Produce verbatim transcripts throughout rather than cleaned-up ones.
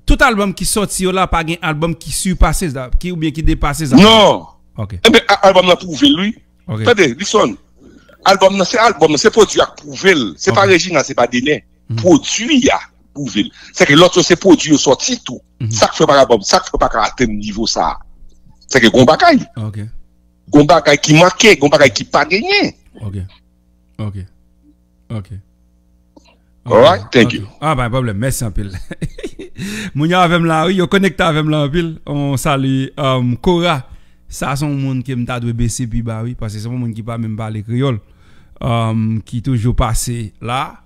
tout album ki sòti yo la, pa gen album ki sipase Za-, ki, oubyen ki depase Zafèm. Non. Ok. Enben, a- album nan pwouve l, wi. Ok. Tande, Lison. Album nan, se album nan, se pwodui a k pwouve l. Se pa Reginald, se pa Dener. Pwodui a pwouve l. Se ke lòt yo, se pwodui yo sòti tou. Sa k fè pa ka, sa k fè pa ka atenn nivo sa a. Se ke gon bagay. Ok. Gon bagay ki manke, gon bagay ki pa genyen. Ok. Ok. Ok. Ok. Alright, thank you. Ah, pa gen pwoblèm. Mèsi anpil. Moun yo avè m la, wi, yo konekte avè m la anpil. On sali, um, Cora. Sa se yon moun ke m ta dwe bese pi ba, wi, paske se yon moun ki pa menm pale kreyòl, um, ki toujou pase la.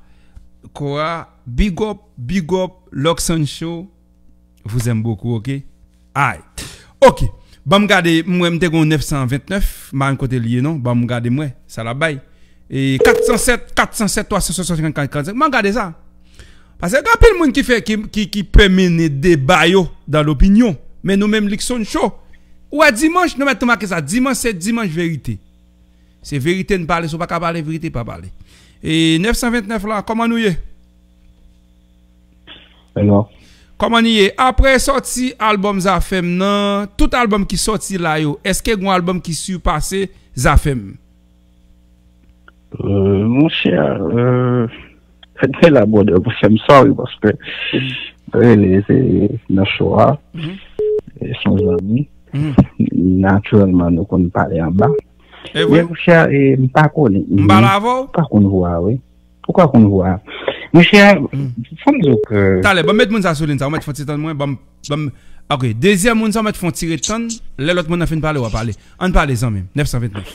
Cora, big up, big up, Luxon Show. Vous aime beaucoup, ok? Ay. Ok. Ban m gade, m wè m te gen yon nèf san ventnèf, m pa konn kote l ye non. Ban m gade m wè sa l ap bay. E kat san sèt, kat san sèt, twa san swasannsenk, karannsenk. Ban m gade sa. Paske gen anpil moun ki fè, ki, ki, ki pè mennen deba yo dan lopinyon. Men nou menm Luxon Show. Ou wè dimanch, nou mèt tou make sa. Dimanch se dimanch verite. Se verite n pale, si w pa ka pale verite, pa pale. E nèf san ventnèf la, kòman nou ye? Hello. Kòman nou ye? Apre sòti album Zafèm nan, tout album ki sòti la yo, èske gen yon album ki sipase Zafèm? Euh, monchè, euh, fèt fè la brother, monchè, m sorry, paske rele se nan show a, e se yon zanmi. Natirèlman, nou konn pale anba. E vre? Men monchè, e, m pa konnen. M pale avè w? M pa konn vwa, wi. Ou ka konn vwa. Monchè, fò m di w ke Talè, ban m met moun sa sou liy sa, ou mèt fè yon ti tann mwen, ban m, ban m, ok, dezyèm moun sa, ou mèt fè yon ti ret tann, lè lòt moun nan fin pale, w a pale. Ann pale, zanmi m, nèf san ventnèf.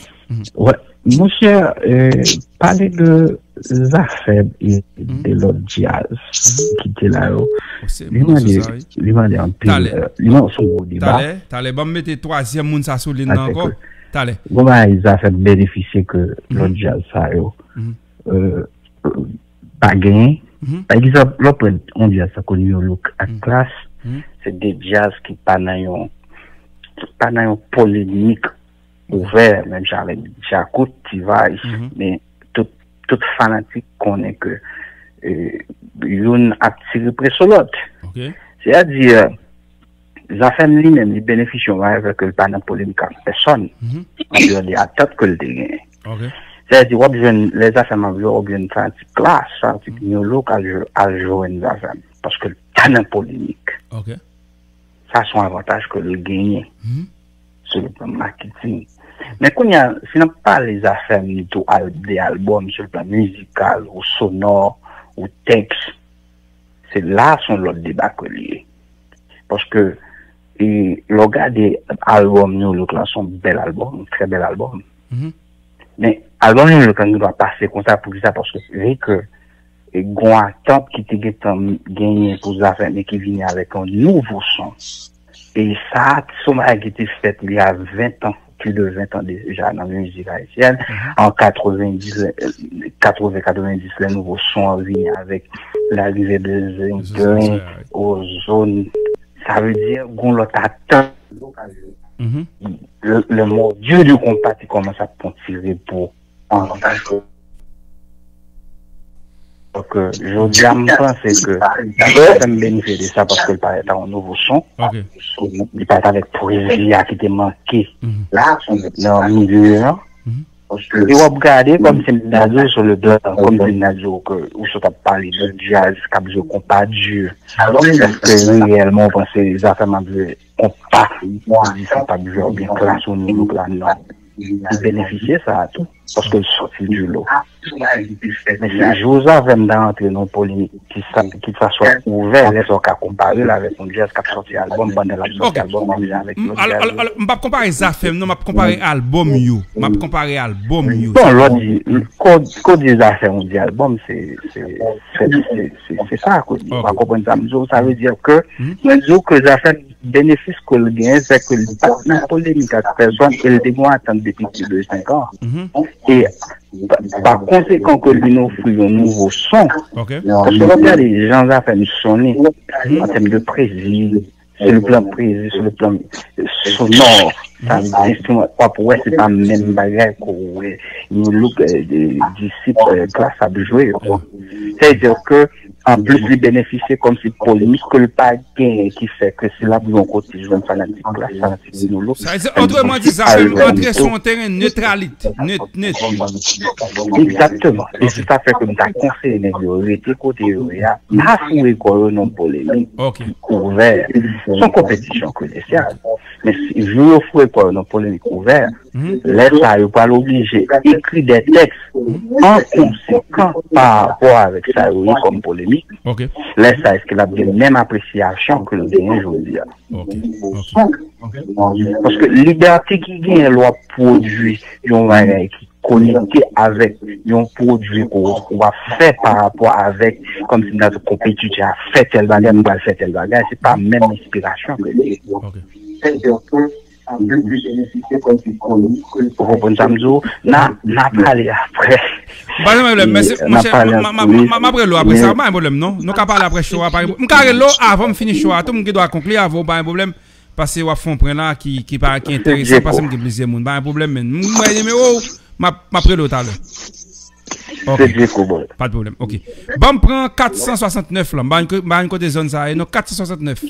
Wè, monchè, e, pale de Zafèm e de lòt djaz ki te la yo. Li mande, li mande anpil, e, li mande sou gwo deba. Talè, talè, ban m mete twazyèm moun sa sou liy nan ankò. Talè. Gon bagay Zafèm benefisye ke lòt djaz sa yo, e, pa genyen. Pa egzanp, lè w pran yon djaz tankou New Look ak Klass, se de djaz ki pa nan yon, ki pa nan yon polemik ouvè, menm jan avèk Djakout, T-Vice, men tout, tout fanatik konnen ke, e, youn ap tire preso lòt. Sètadi, Zafèm li menm, li benefisye yon bagay, fè ke l pa nan polemik ak pèsòn, andeyò de atant ke l te genyen. Sètadi, w ap jwenn, lè Zafèm ap jwe, w ap jwenn fanatik Klass, fanatik New Look al jwe, al jwenn Zafèm, paske l pa nan polemik. Sa se yon avantaj ke l genyen sou le plan maketing. Men kounye a, si n ap pale Zafèm tou al-, de albòm, sou le plan mizikal, ou sonò, ou tèks, se la se yon lòt deba ke li ye. Paske, e, lè w gade albòm New Look la, se yon bèl albòm, yon trè bèl albòm. Men, albòm New Look la, nou dwe pase konsa, poukisa? Paske se vre ke, e, gon atant ki te gentan genyen pou Zafèm, men ki vini avèk yon nouvo son. E sa, se yon bagay ki te fèt il y a vingt ans, plus de vingt ans déjà nan mizik ayisyèn. An katrevendis, katrevendis, lè nouvo son an vini avèk larive de Zenglen, Ozone. Sa vle di, gon lòt atant. Le, le mòdyo de konpa te kòmanse ap pran ti repo an avantaj ke Donk, euh, jodi a, m panse ke sa fè m benefisye de sa paske l parèt a yon nouvo son. Li parèt avèk pwezi a ki te manke. Nan milye an. E w ap gade kòmsi m ta di w sou le plan, kòmsi m ta di w ke ou sot ap pale de djaz k ap jwe konpa di. Èske reyèlman w panse Zafèm ap jwe konpa, di sa p ap jwe oubyen Klass ou New Look la, non. Li benefisye sa a tou, paske l soti di lo. Men si jou Zafèm ta rantre nan yon polemik, ki sa, ki sa swa ouvè, lè sa w ka konpare l avèk yon djaz k ap sòti albòm, pandan l ap sòti albòm, menm jan avèk lòt djaz yo. M p ap konpare Zafèm, non, m ap konpare albòm yo. M ap konpare albòm yo. Bon, lè w di, ko, ko di Zafèm ou di albòm, se, se, se, se, se, se sa, kwa. Ou pa konprann sa m di w, sa vle di ke, mwen di w ke Zafèm benefis ke l genyen, se ke li pa t nan polemik ak pèsòn e l te gen yon atant depi plis de senk an. E pa, pa konsekan ke vin ofri yon nouvo son. Paske lè w gade jan Zafèm sonnen, an tèm de prezi, sou le plan prezi, sou le plan sonò, Sa vle di enstriman w ap wè se pa menm bagay ke w wè New Look, eh, eh, Disip, eh, Klass ap jwe yo. Sa vle di ke anplis li benefisye kòmsi polemik ke l pa genyen ki fè ke si l ap jwe yon kote jwenn fanatik Klass, fanatik New Look, sa vle di, otreman di, zafè m antre sou yon teren netralite, net, net. Egzakteman. E se sa fè ke m ta konseye nèg yo rete kote yo ye a, pa foure kò yo nan polemik ouvè. Se yon konpetisyon komersyal. Men si jou yo foure kò yo nan polemik ouvè, lè sa yo pral oblije ekri de tèks an konsekan pa rapò avèk sa yo ye kòm polemik. Lè sa èske l ap gen menm apresyasyon ke l genyen jodi a? Paske libète ki genyen lè w ap pwodui yon bagay ki konekte avèk yon pwodui ke w, w ap fè pa rapò avèk, kòmsi m ta di konpetitè a fè tèl bagay, m pral fè tèl bagay, se pa menm enspirasyon ke l ye. Ou konprann sa m di w? N a, n a pale apre. M pa gen pwoblèm, mèsi, monchè, m ap rele w apre sa, pa gen pwoblèm non. Nou ka pale apre show a, pa gen pwoblèm. M ka rele w avan m fini show a tou, m gen dwa konkli avè w, pa gen pwoblèm. Paske w ap fè yon pwen la ki, ki pa, ki enteresan, paske m gen plizyè moun, pa gen pwoblèm, men. M wè nimewo w, m ap, m ap rele w talè. Ok. Pa de pwoblèm, ok. Ban m pran kat san swasantnèf lan, m pa konn kote zòn sa a ye non, kat san swasantnèf.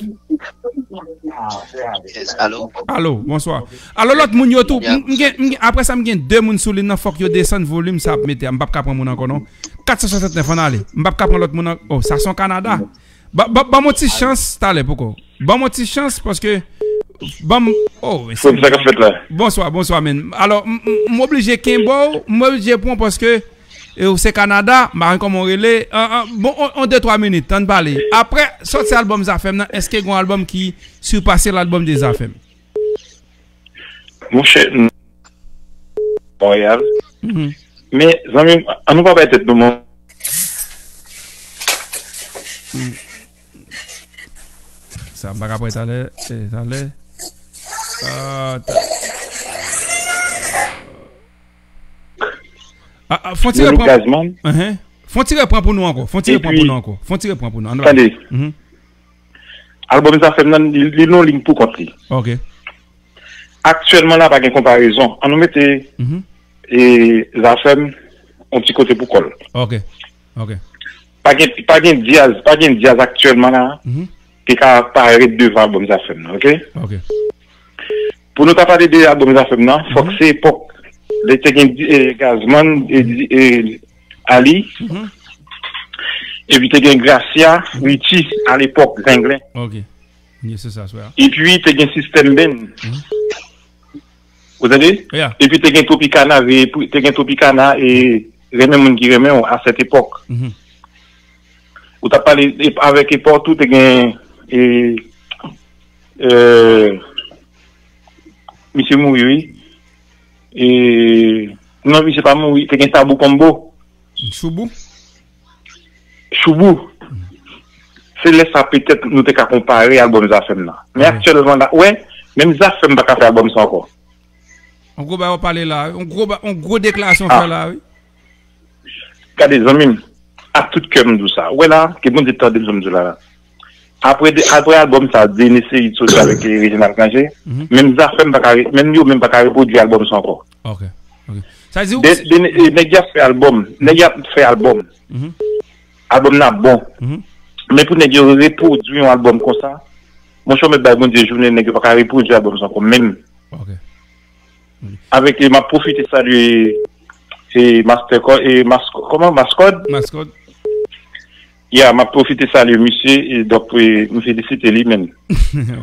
Yes, alo? Alo, bonswa. Alo, lòt moun yo tou, m gen, m gen, apre sa, m gen de moun sou liy nan, fòk yo desann volim sa ap mete a, m p ap ka pran moun ankò non. Kat san swasantnèf, ann ale. M p ap ka pran lòt moun ankò. Oh, sa se yon Kanada. Ban, ban, ban m yon ti chans talè poko. Ban m yon ti chans paske ban m, oh, men se sa k ap fèt la. Bonswa, bonswa, men. Alò, m, m, m oblije kenbe w, m oblije pran w paske e, ou se Kanada, m pa konn kòman w rele. An, an, bon, on, on de twa minit, tann pale. Apre sòti albòm Zafèm nan, èske gen yon albòm ki sipase lalbòm de Zafèm? Monchè, Montréal. Men, zanmi m, an nou pa bay tèt nou manti. Sa, m pa ka pran talè, eh, talè. Ah, ta- Ah, ah, fon ti refran. Gazman. Enhen. Fon ti refran pou nou ankò. Fon ti refran pou nou ankò. Fon ti refran pou nou. Ann tande. Albòm Zafèm nan, li, li nan yon liy pou kont li. Ok. Aktyèlman la, pa gen konparezon. An nou mete, e, Zafèm yon ti kote pou kò l. Ok. Ok. Pa gen, pa gen djaz, pa gen djaz aktyèlman la ki ka parèt devan albòm Zafèm nan, ok? Ok. Pou nou ta pale de albòm Zafèm nan, fòk se epòk. Lè te gen, e, Gazman, e, e, Ali, epi te gen Gracia, Richie, alepòk, Zenglen. Ok. Epi te gen Sistèm Band. Ou tande? Epi te gen Tropicana, te gen Tropicana, e renmen moun ki renmen w a sèt epòk. Ou t ap pale e, avèk epòk tou, te gen, e, e, misye mouri, wi. E, non, misye pa mouri, te gen Tabou Combo. Choubou? Choubou. Se lè sa petèt nou te ka konpare albòm Zafèm nan. Men aktyèlman la, wè, menm Zafèm pa ka fè albòm sa ankò. On gwo bagay w pale la, wi. On gwo ba, on gwo deklarasyon w fè la, wi. Gade, zanmi m, ak tout kè m di w sa. Wè la, ke Bondye tande m jan m di w la la. Apre de, apre albòm sa, Denis Seyid soti avèk, eh, Reginald Granger, menm Zafèm pa ka re, menm yo menm pa ka repwodui albòm sa ankò. Ok, ok. Sa di w de, de, eh, nèg y ap fè albòm, nèg y ap fè albòm. Albòm nan ap bon. Men pou nèg yo repwodui yon albòm konsa, monchè, w mèt bay Bondye jounen, nèg yo pa ka repwodui albòm sa ankò menm. Ok. Avèk, e, m ap pwofite salye, e, Master Code, e, Mas-, kòman? Mascode? Mascode. Ya, m ap pwofite salye misye, e, donk, e, m felisite li menm.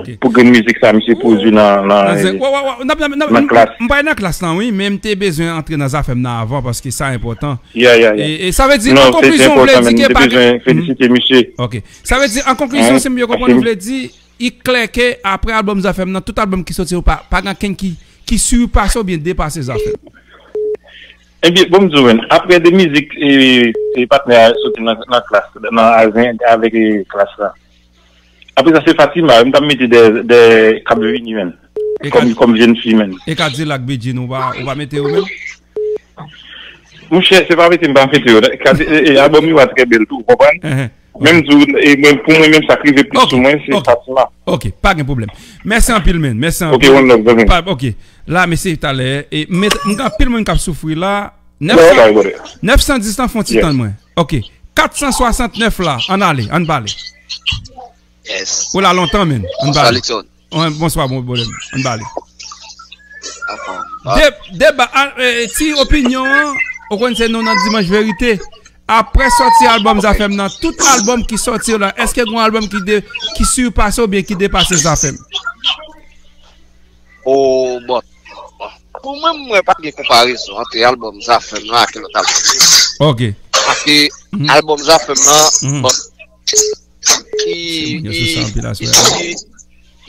Ok. Pou grenn mizik sa misye pwodui nan, nan, nan, e, nan, nan, nan, nan Klass. M pa nan Klass lan, wi, men m te bezwen antre nan Zafèm nan avan, paske sa enpòtan. Ya, ya, ya. E, e sa vle di, an konklizyon, w vle di ke pa gen. Non, se enpòtan, men m te bezwen felisite misye. Ok. Sa vle di, an konklizyon, si m byen konprann, w vle di, I klè ke apre albòm Zafèm nan, tout albòm ki soti yo pa, pa gen ankenn ki, ki sipase oubyen depase Zafèm. Ebyen, bon, m di w, men, apre de mizik, e, e patnè a soti nan, nan Klass, nan Azen avèk, e, Klass la. Apre sa, se Fatima, m t ap mete de, de k ap vini, men. Kòm, kòm jèn fi, men. E Kadilak, Bedjine, ou pa, ou pa mete yo menm? Monchè, se pa mete m pa mete yo. Kadi-, e, e, albòm yo a trè bèl tou, ou konprann? Menm di w, e mwen, pou mwen menm, sa k rive plis sou mwen, se Fatima. Ok, pa gen pwoblèm. Mèsi anpil, men. Mèsi anpil. Ok, one love, zanmi. Pa, ok. La, mesye, talè, e, met, m gen anpil moun k ap soufri la. Nèf san, nèf san dis lan, fè yon ti tann mwen. Ok. Kat san swasannnèf la, ann ale, ann pale. Ou la lontan, men. Ann pale. Wi, bonswa, bon, bon, ann pale. De, deba, a, e, e, ti opinyon an, ou konn se nou nan Dimanch Verite. Apre sòti albòm Zafèm nan, tout albòm ki sòti yo la, èske gen yon albòm ki de, ki sipase oubyen ki depase Zafèm? O, bon. Pou mwen, mwen pa gen konparezon ant albòm Zafèm nan ak lòt albòm. Ok. Paske albòm Zafèm nan, bon, ki, ki, ki sòti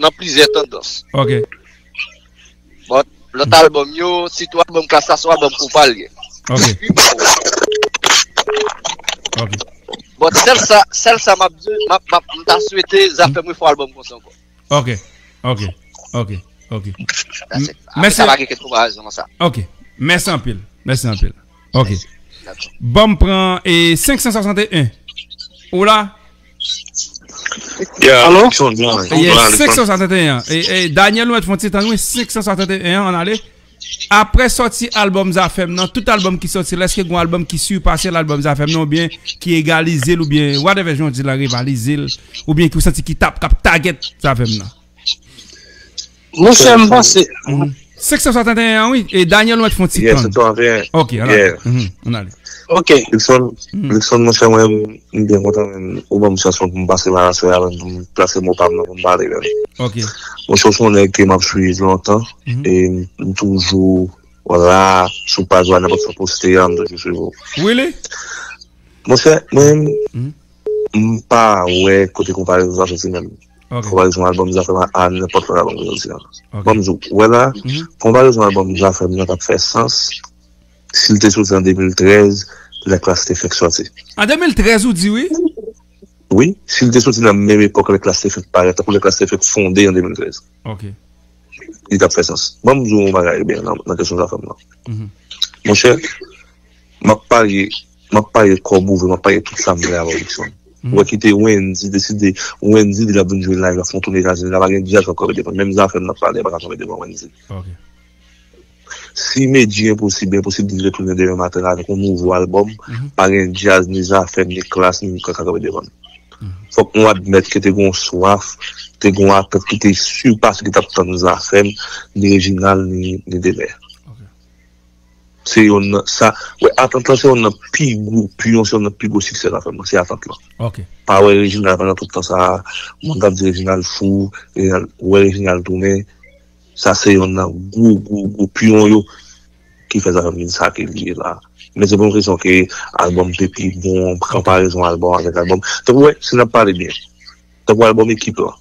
nan plizyè tandans. Ok. Bon, lòt albòm yo, sitou albòm Klass la, se yon albòm konpa l ye. Ok. Bon, sèl sa, sèl sa m ap di, m ap, m ap, m ta swete Zafèm refè yon albòm konsa ankò. Ok, ok, ok, ok. Mèsi. Sa pa gen kèk konparezon nan sa. Ok, mèsi anpil, mèsi anpil. Ok. Ban m pran e senk san swasanteyen. Ou la? Alo? Yes, senk san swasanteyen. E, e, Daniel, nou mèt fè yon ti tann, wi, senk san swasanteyen, ann ale. Apre sòti albòm Zafèm nan, tout albòm ki sòti la, èske gen yon albòm ki sipase albòm Zafèm nan, oubyen ki egalize l, oubyen whatever jan w di la, rivalize l, oubyen ki w santi ki t ap, k ap target Zafèm nan? Monchè, m panse. Senk san swasanteyen an, wi. E Daniel, ou mèt fè yon ti tann. Ok, ann ale. Ann ale. Ok. Luckson, Luckson, monchè, mwen, m byen kontan, men ou ban m chans pou m pase la, aswè a, pou m plase mo pa m nan, pou m pale, men. Ok. Monchè, w se yon nèg ke m ap swiv lontan, e m toujou la, sou paj ou a, nenpòt sa w poste a, m toujou swiv ou. Really? Monchè, mwen, m pa wè kote konparezon sa soti menm. Konparezon albòm Zafèm a nenpòt lòt albòm ki soti an. Ban m di w, ou wè la, konparezon albòm Zafèm nan t ap fè sans si l te soti an de mil trèz, lè Klass te fèk sòti. An de mil trèz ou di wi? Wi, si l te soti nan menm epòk lè Klass te fèk parèt, tankou lè Klass te fèk fonde an de mil trèz. Ok. Li t ap fè sans. Ban m di w yon bagay byen nan, nan kesyon Zafèm nan. Monchè, m ap parye, m ap parye kòb ouvè, m ap parye tout sa m vle avè w, Luckson. Ou wè kite Wendy deside, Wendy di l ap vin jwe live, l ap fè yon toune Etazini, la pa gen djaz k ap kanpe devan l. Menm Zafèm n ap pale, pa ka kanpe devan Wendy. Ok. Si Medjy enposib, enposib di l retounen demen maten la avèk yon nouvo albòm, pa gen djaz, ni Zafèm, ni Klass, ni moun k ka kanpe devan l. Fòk nou admèt ke te gen yon swaf, te gen yon atant ki te sipase ki t ap tann Zafèm, ni Reginald, ni, ni Dener. Ok. Se yonn nan, sa, wè, atant lan se yonn nan pi gwo, pi yon, se yonn nan pi gwo siksè Zafèm nan, se atant lan. Ok. Pa wè Reginald pandan tout tan sa a, moun t ap di Reginald fou, Reginald, wè Reginald tounen, sa se yonn nan gwo, gwo, gwo piyon yo ki fè Zafèm vin sa ke li ye la. Men se pou yon rezon ke albòm te pi bon, konparezon albòm avèk albòm. Tankou wè, si n ap pale byen, tankou albòm Ekip lan.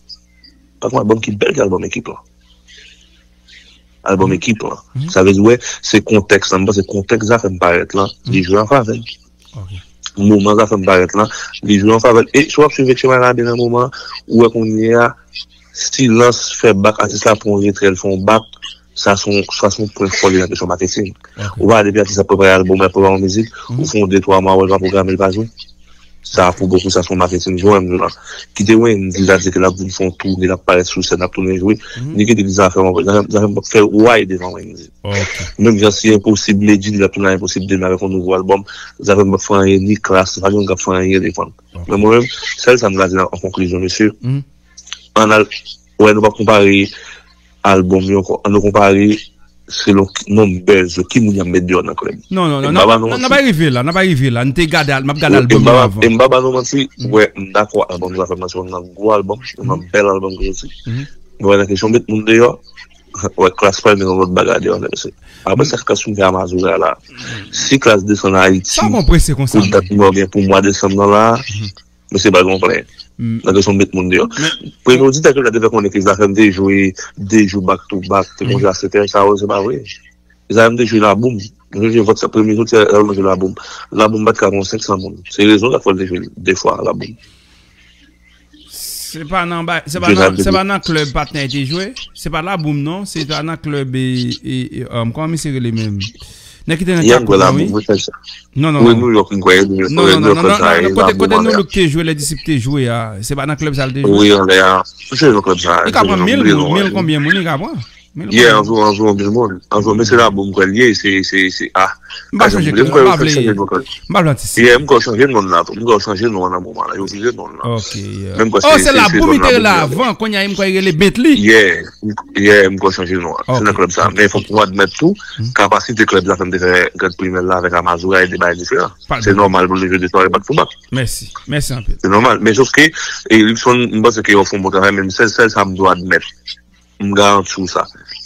Tankou albòm ki bèl ke albòm Ekip lan. Albòm Ekip lan. Sa vle di, wè, se kontèks lan. M panse kontèks Zafèm parèt lan, li jwe an favè l. Ok. Moman Zafèm parèt lan, li jwe an favè l. E si w ap swiv Vekche Malade nan moman, ou wè kounye a, silans fè bak, atis la pran yon retrè, l fè yon bak, sa se yon, sa se yon pwen fò li nan kesyon maketing. Ou pa wè depi atis la prepare albòm, l ap prepare yon mizik, ou fè yon de twa mwa, ou wè l pa pwograme, l pa jwe. Sa pou bokou, sa se yon maketing jwe menm la. Kite Wendy la di ke l ap vin fè yon toune, l ap parèt sou sèn, l ap tounen jwe. Ni kite di Zafèm, Zafèm, Zafèm p ap fè way devan Wendy. Menm jan si Enposib Medjy di l ap tounen a Enposib demen avèk yon nouvo albòm, Zafèm p ap fè anyen, ni Klass, pa gen moun k ap fè anyen devan l. Men mwen menm, sèl sa m ka di an konklizyon, mesye, ann al, wè, nou p ap konpare albòm yo ankò. Ann nou konpare selon ki, nonb buzz yo, ki moun y ap met deyò nan klèb. Non, non, non, n ap rive la, n ap rive la. N te gade, m ap gade albòm yo avan. E m pa ba nou manti, wè, m dakò, albòm Zafèm nan se youn nan gwo albòm, youn nan bèl albòm ki soti. Men wè, nan kesyon met moun deyò, wè, Klass pral met yon lòt bagay deyò, mesye. Apre sa Klass fin fè a Mazora la, si Klass desann Ayiti pou dat mwen oubyen pou mwa desanm nan la, mesye, pa gen yon plen. Nan kesyon met moun deyò. Premye oditè ke l te fè konnen ke Zafèm te jwe de jou back to back, te konn jwe a sèt è, sa yo, se pa vre. Zafèm te jwe Laboum. Mwen sonje vòt sa, premye sòti Zafèm jwe Laboum. Laboum pa t ka gen senk san moun. Se rezon sa k fè l te jwe de fwa Laboum. Se pa nan, se pa nan, se pa nan klèb patnè te jwe. Se pa Laboum non. Se pa nan klèb e, e, e, um, kòman misye rele menm? Nèg ki te nan Yè m kwè Capricorn, labou, wi. Mwen fè sa. Non, non, Wi, non. New York, m kwè, New York, Non, non, New non, York non, club non, sa, non, e non. Kote, labou, kote mwen, New York te jwe, lè Disip te jwe a, se pa nan club sa l te jwe? Wi, anlè a. M sonje nan club sa, Li ka pran mil moun, mil konbyen moun li ka pran? Mil Yeah, konbyen? Anviwon, anviwon mil moun. Anviwon, men se labou m kwè l ye, se, se, se, ah. M pa Ka chanje janm, m kwè yo fèk chanje non club. M pa vle antisipye. Yeah, m kwè yo chanje non la, tou. M kwè yo chanje non an nan moman la, yo vire non la. Ok, yeah. Men m kwè Oh, se, se se labou li te rele avan, kounye a m kwè li rele Bentley. Yeah, m- yeah, m kwè yo chanje non an. Se Ok, nan club sa. ok. Men fòk nou admèt tou, kapasite club Zafèm te fè Grand Prix Mèl la avèk Amazura e de bagay diferan. Se nòmal pou l jwe de sware back to back. Mèsi. Mèsi anpil. Se nòmal. Men sof ke, e, Luckson, m panse ke yo fè yon bon travay, men sèl, sèl sa m dwe admèt. M garanti w sa.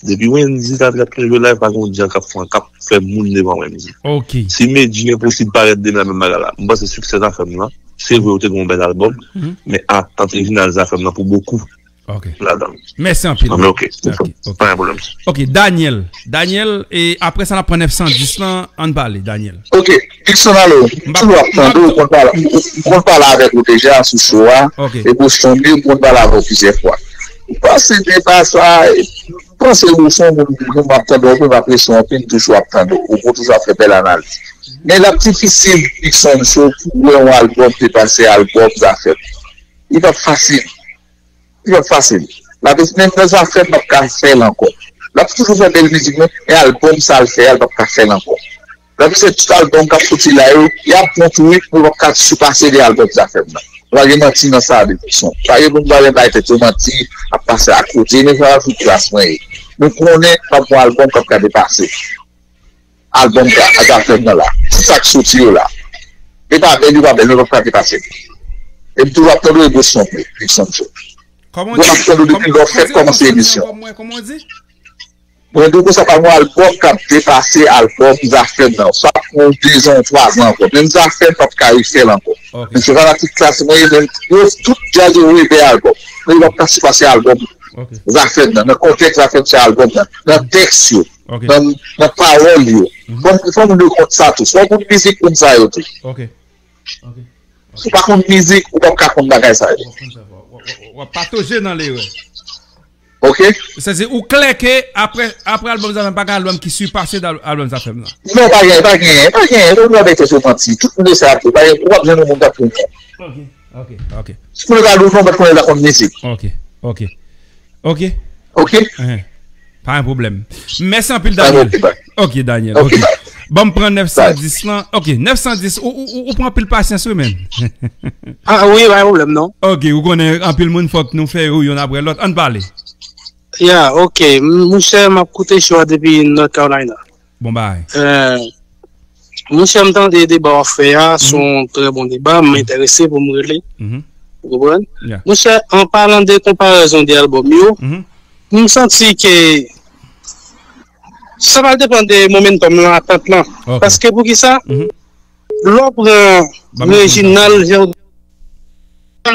Depi Wendy t ap, t ap jwe live, pa gen yon djan k ap fè, k ap fè moun devan Wendy. Ok. Si Medjy enposib parèt demen menm bagay la. M panse siksè Zafèm nan, se vre yo te gen yon bèl albòm, Mhm. men atant orijinal Zafèm nan pou bokou Ok. ladan l. Mèsi anpil. Anben, ok. Ok, ok. Pa gen pwoblèm. Ok, Daniel. Daniel, e apre sa, n ap pran nèf san dis lan, ann pale, Daniel. Ok, Luckson, alo, m toujou ap tande w, m konn pale, m konn pale avèk ou deja sou show a, Ok. e Boston li, m konn pale avè w plizyè fwa. M panse deba sa, m panse ou se yon moun, m ap tande w anpil, m apresye w anpil, m toujou ap tande w, ou toujou ap fè bèl analiz. Men l ap difisil, Luckson Show, pou wè yon albòm depase albòm Zafèm. Li p ap fasil. Li p ap fasil. L ap, menm nan Zafèm, p ap ka fè l ankò. L ap toujou fè bèl mizik, men, men albòm sa l fè a, l p ap ka fè l ankò. L ap se tout albòm k ap soti la yo, y ap bon tou wi, men yo p ap ka sipase de albòm Zafèm nan. Pa gen manti nan sa, de Luckson. Pa gen moun pa gen bay tèt yo manti, ap pase akote, men sa va sou plas mwen ye. Nou konnen p ap gen albòm k ap ka depase albòm sa, Zafèm nan la. Tout sa k soti yo la. E pa bèl, yo pa bèl, men yo p ap ka depase. E m toujou ap tande w e Boston, Luckson Show. Kòman w di? Mwen ap tande w depi lè w fèk kòmanse emisyon. Kòman w di? Mwen di w konsa pa gen yon albòm k ap depase albòm Zafèm nan. Sa ap pran yon de zan, yon twa zan ankò. Menm Zafèm p ap ka refè l ankò. Ok. Men se fanatik klas mwen ye, men yo tout djaz yo revè albòm. Men yo p ap ka sipase albòm Ok. Zafèm nan. Nan kontèks Zafèm se albòm nan. Nan tèks yo. Ok. Nan, nan pawòl yo. Mhm. Fò, fò moun yo konn sa tou. Fò moun mizik konn sa yo tou. Ok. Ok. Si w pa konn mizik, ou p ap ka konn bagay sa yo. W ap konn sa, w ap, w ap, w ap patoje nan lerè. Ok? Sètadi, ou klè ke apre, apre albòm Zafèm, pa gen albòm ki sipase dal-, albòm Zafèm nan. Non, pa gen, pa gen, pa gen. Ou nan bèt yo manti. Tout moun sa ap di, pa gen, ou p ap jwenn yon moun k ap konn sa. Ok, ok, ok. Si moun yo ta di w non, mèt konnen l ta konn mizik. Ok, ok. Ok? Enhen. Pa gen pwoblèm. Mèsi anpil, Daniel. Ok, bye. Ok, Daniel. Ok, ok. Bye. Ban m pran nèf san dis lan. Ok, nèf san dis, ou, ou, ou, ou pran anpil pasyans, wi, men. Ah, wi, pa gen pwoblèm, non. Ok, ou konnen anpil moun, fòk nou fè yo youn apre lòt. Ann pale. Ya, ok. M-, monchè, m ap koute show a depi North Carolina. Bon bagay. Eh, monchè, m tande deba w ap fè a, se yon trè bon deba, m enterese pou m rele. Mhm. Ou konprann? Yeah. Monchè, an palan de konparezon de albòm yo, Mhm. m santi ke sa pral depann de momentum lan, atant lan. Ok. Paske pou ki sa? Mhm. Lè w pran Ba m Reginald, Jean-,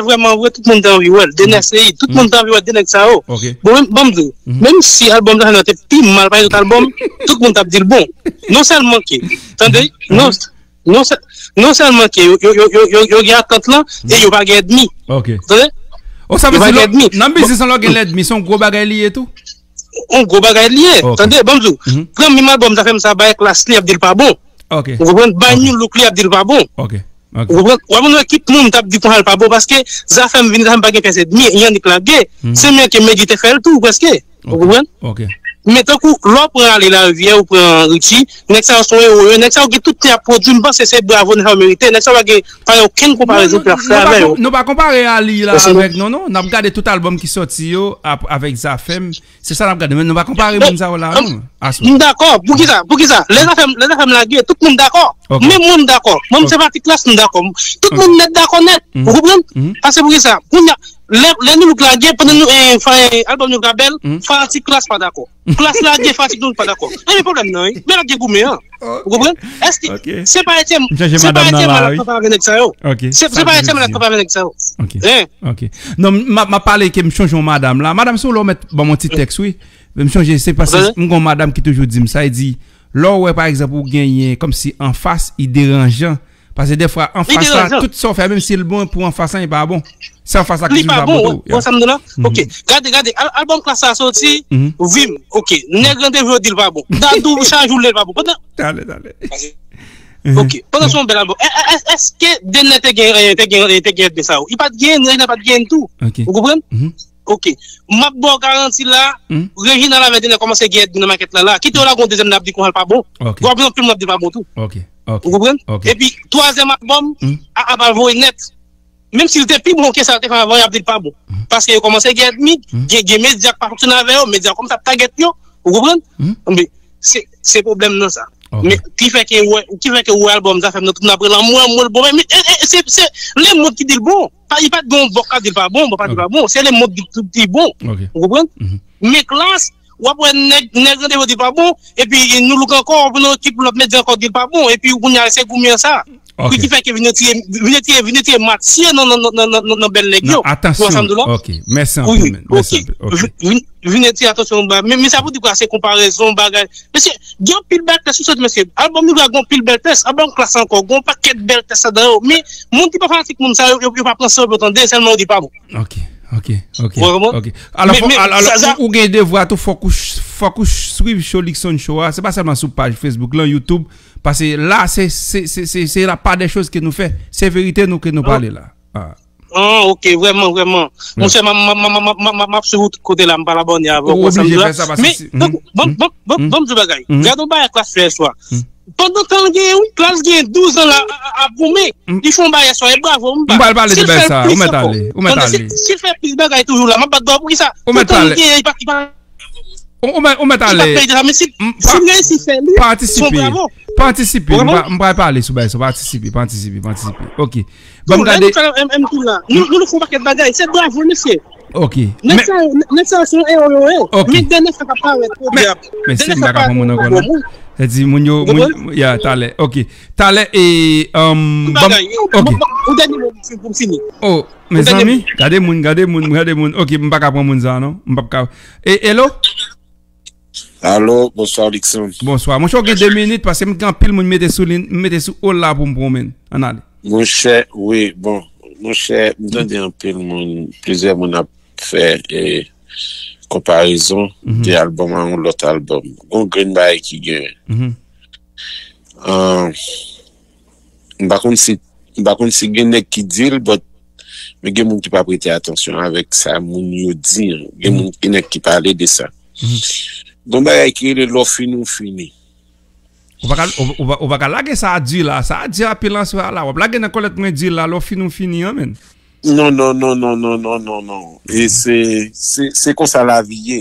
vrèman vre, tout moun te anvi wè l. Dener Ceïd, tout moun te anvi wè de nèg sa yo. Ok. Bon, menm, ban m di w, Mhm. menm si albòm sa nan te pi mal pami tout albòm, tout moun t ap di l bon. Non sèlman ke, tande, Mhm. non, non sè-, non sèlman ke yo, yo, yo, yo, yo, yo gen atant lan, e yo pa gen ènmi. Ok. Tande? O, sa vle di, nan biznis lan, lè w gen lènmi, se yon gwo bagay li ye tou? Yon gwo bagay li ye. Ok. Tande, ban m di w, Mhm. pran menm albòm Zafèm sa, bay Klass li, y ap di l pa bon. Ok. Ou konprann? Bay Ok. New Look li, y ap di l pa bon. Ok. Ok. Ou konprann? W ap wè tout moun t ap di konsa l pa bon, paske Zafèm vini, Zafèm pa gen pyès ènmi, Yannick lage. Mhm. Se menm ke Medjy te fè l tou, prèske. Ou Ok. konprann? Ok. Men tankou, lè w pran Ale Larivyè, ou pran Richie, nèg sa yo se yon ewo, yo, nèg sa yo gen tout tan y ap pwodui, m panse se bravo nèg sa yo merite, nèg sa yo pa gen, pa gen okenn konparezon pou y ap fè avè yo. Non, non, nou pa konpare Ali la avèk, non, non. N ap gade tout albòm ki sòti yo ap-, avèk Zafèm. Se sa n ap gade, men nou pa konpare moun sa yo la, non, aswè. M dakò. Poukisa? Poukisa? Lè Zafèm, lè Zafèm lage, tout moun dakò. Ok. Menm mwen, m dakò. Mwen, m Ok. senpatik Klass, m dakò. Tout Ok. moun nèt dakò nèt. Mhm. Ou konprann? Mhm. Paske poukisa? Kounye a, lè, lè New Look lage, pandan nou, eh, fa-, eh, albòm nou ka bèl, Mhm. fanatik Klass pa dakò. Klass lage, fanatik nou pa dakò. E men pwoblèm nan, wi. Men lage goumen an. Oh. Ou konprann? Èske Ok. se pa Etyenm, M chèche se pa madanm nan Etyenm la, la wi. k ap avè nèg sa yo? Ok. Se, se pa Etyenm la k ap avè nèg sa yo? Ok. Hein? Ok. Non, m ap, m ap pale ke m chonje yon madanm la. Madanm, si w lè w mèt ban m yon ti tèks, wi. Men m chonje, se paske Hein? m gon madanm ki toujou di m sa, li di, lè w wè, pa egzanp, ou genyen kòmsi anfas, li deranjan, Paske dèfwa, anfas la, tout sa w fè, menm si l bon pou anfas la, li pa bon. Se anfas la ki sou sabot ou. Ou konprann sa m di w la? Ok. Gade, gade, al- albòm Klass sa soti, vim, ok. Nèg Randevou yo di l pa bon. Dadou chak jou l di l pa bon. Pandan Talè, talè. Ok, pandan se yon bèl albòm. È- è- è- Èske Dener te gen, te gen, te gen èdmi sa yo? Li pa t gen, Reginald pa t gen tou. Ou konprann? Ok. M ap ba w garanti la, Reginald avèk Dener kòmanse gen èdmi nan makèt la la. Kite yo lage yon dezyèm n ap di konsa l pa bon. W ap gen anpil moun ap di l pa bon tou. Ou konprann? Epi twazyèm albòm, a ap al voye nèt. Menm si l te pi bon ke sa l te fè avan, y ap di l pa bon. Paske yo kòmanse gen èdmi, gen, gen medya k pa fonksyone avè yo, medya kòmanse ap tagèt yo. Ou konprann? Ebyen, se, se pwoblèm nan sa. Men ki fè ke wè, ki fè ke wè albòm Zafèm nan tounen apre l an mwen, mwen l bon. Men, men, e, e, se, se lemonn ki di l bon. Pa, li pa t gen yon bòk k ap di l pa bon, bòk pa di l pa bon. Se lemonn ki di l bon. Ou konprann? Men Klass, w ap wè nèg, nèg Randevou di l pa bon, epi Nou Look ankò, w ap wè nan ekip lòt medya ankò di l pa bon, epi kounye a se goumen an sa. Ki, ki fè ke vin retire, vin retire, vin retire Matye nan, nan, nan, nan, nan, nan bèl nèg yo. Ou wè sa m di w la? Ok, mèsi anpil, men. Mèsi anpil. Ok. Vin, vin, vin retire atansyon ba. Men, men sa pou di kwa, se konparezon, bagay. Mesye, gen anpil bèl tès sou sèt, mesye. Albòm li la, gen anpil bèl tès. Albòm Klass ankò, gen yon pakèt bèl tès ladan yo. Men, moun ki pa fanatik moun sa yo, yo, yo pa pran sa yo tande, sèlman yo di pa bon. Ok, ok, ok, ok. Alò, fò, alò, ou, ou gen devwa tou, fòk ou, fòk ou swiv Show Luckson Show a. Se pa sèlman sou paj Facebook lan, YouTube. Paske la, se, se, se, se, se la part des choses ke nou fè. Se verite nou ke nou pale la. Ah, ok, vrèman, vrèman. Monchè, m, m, m ap swiv ou tout kote la, m pral abòne avè w, ou konprann sa m di w la. Men, tankou, ban, ban, ban, ban m di w bagay. Gade yon bagay Klass fè yè swa. Pandan tan l genyen, wi, Klass genyen douz an la, a, a, ap goumen. Li fè yon bagay swa, e bravo, m ba. M pral pale de bagay sa, ou mèt ale, ou mèt ale. Si, si l fè plis bagay toujou la, m ap bat bravo pou kisa? Ou mèt ale. Ou, ou mèt, ou mèt ale. Li pa t merite sa, men si, si l reyisi fè li, se yon bravo. Pa antisipe. Pa antisipe. M pa, m pral pale sou bagay sa, pa antisipe, pa antisipe, pa antisipe. Ok. Ban m gade. M, m tou la. Nou, nou, nou fè yon pakèt bagay. Se bravo, mesye. Ok. Nèg sa yo, nèg sa yo se yon ewo yo ye. Ok. Men dènye sa k ap parèt, podyab. Mèsi, m pa ka pran moun ankò non. Se di moun yo, moun, ya, talè. Ok. Talè, e, um, bagay, ok. Yon dènye mo pou m fini. Oh, mezanmi, gade moun, gade moun, gade moun. Ok, m pa ka pran moun sa non. M p ap ka. E, hello? Alo, bonswa, Luckson. Bonswa. Monchè, w gen de minit, paske m gen anpil moun mete sou lin, m mete sou hold la pou m pran w, men. Ann ale. Monchè, wi, bon, monchè, m tande anpil moun, plizyè moun ap fè, e, konparezon de albòm a yon lòt albòm. Gon grenn bagay ki genyen. Ah, m pa konn si, m pa konn si gen nèg ki di l, but, men gen moun ki pa prete atansyon avèk sa moun yo di an. Gen moun, gen nèg ki pale de sa. Gon bagay ki rele lè w fini, w fini. Ou pa ka, ou, ou pa, ou pa ka lage sa a di la. Sa a di anpil answè a la. W ap lage nan kòlèt mwen di la, lè w fini, w fini an, men. Non, non, non, non, non, non, non, non. E se, se, se konsa lavi ye.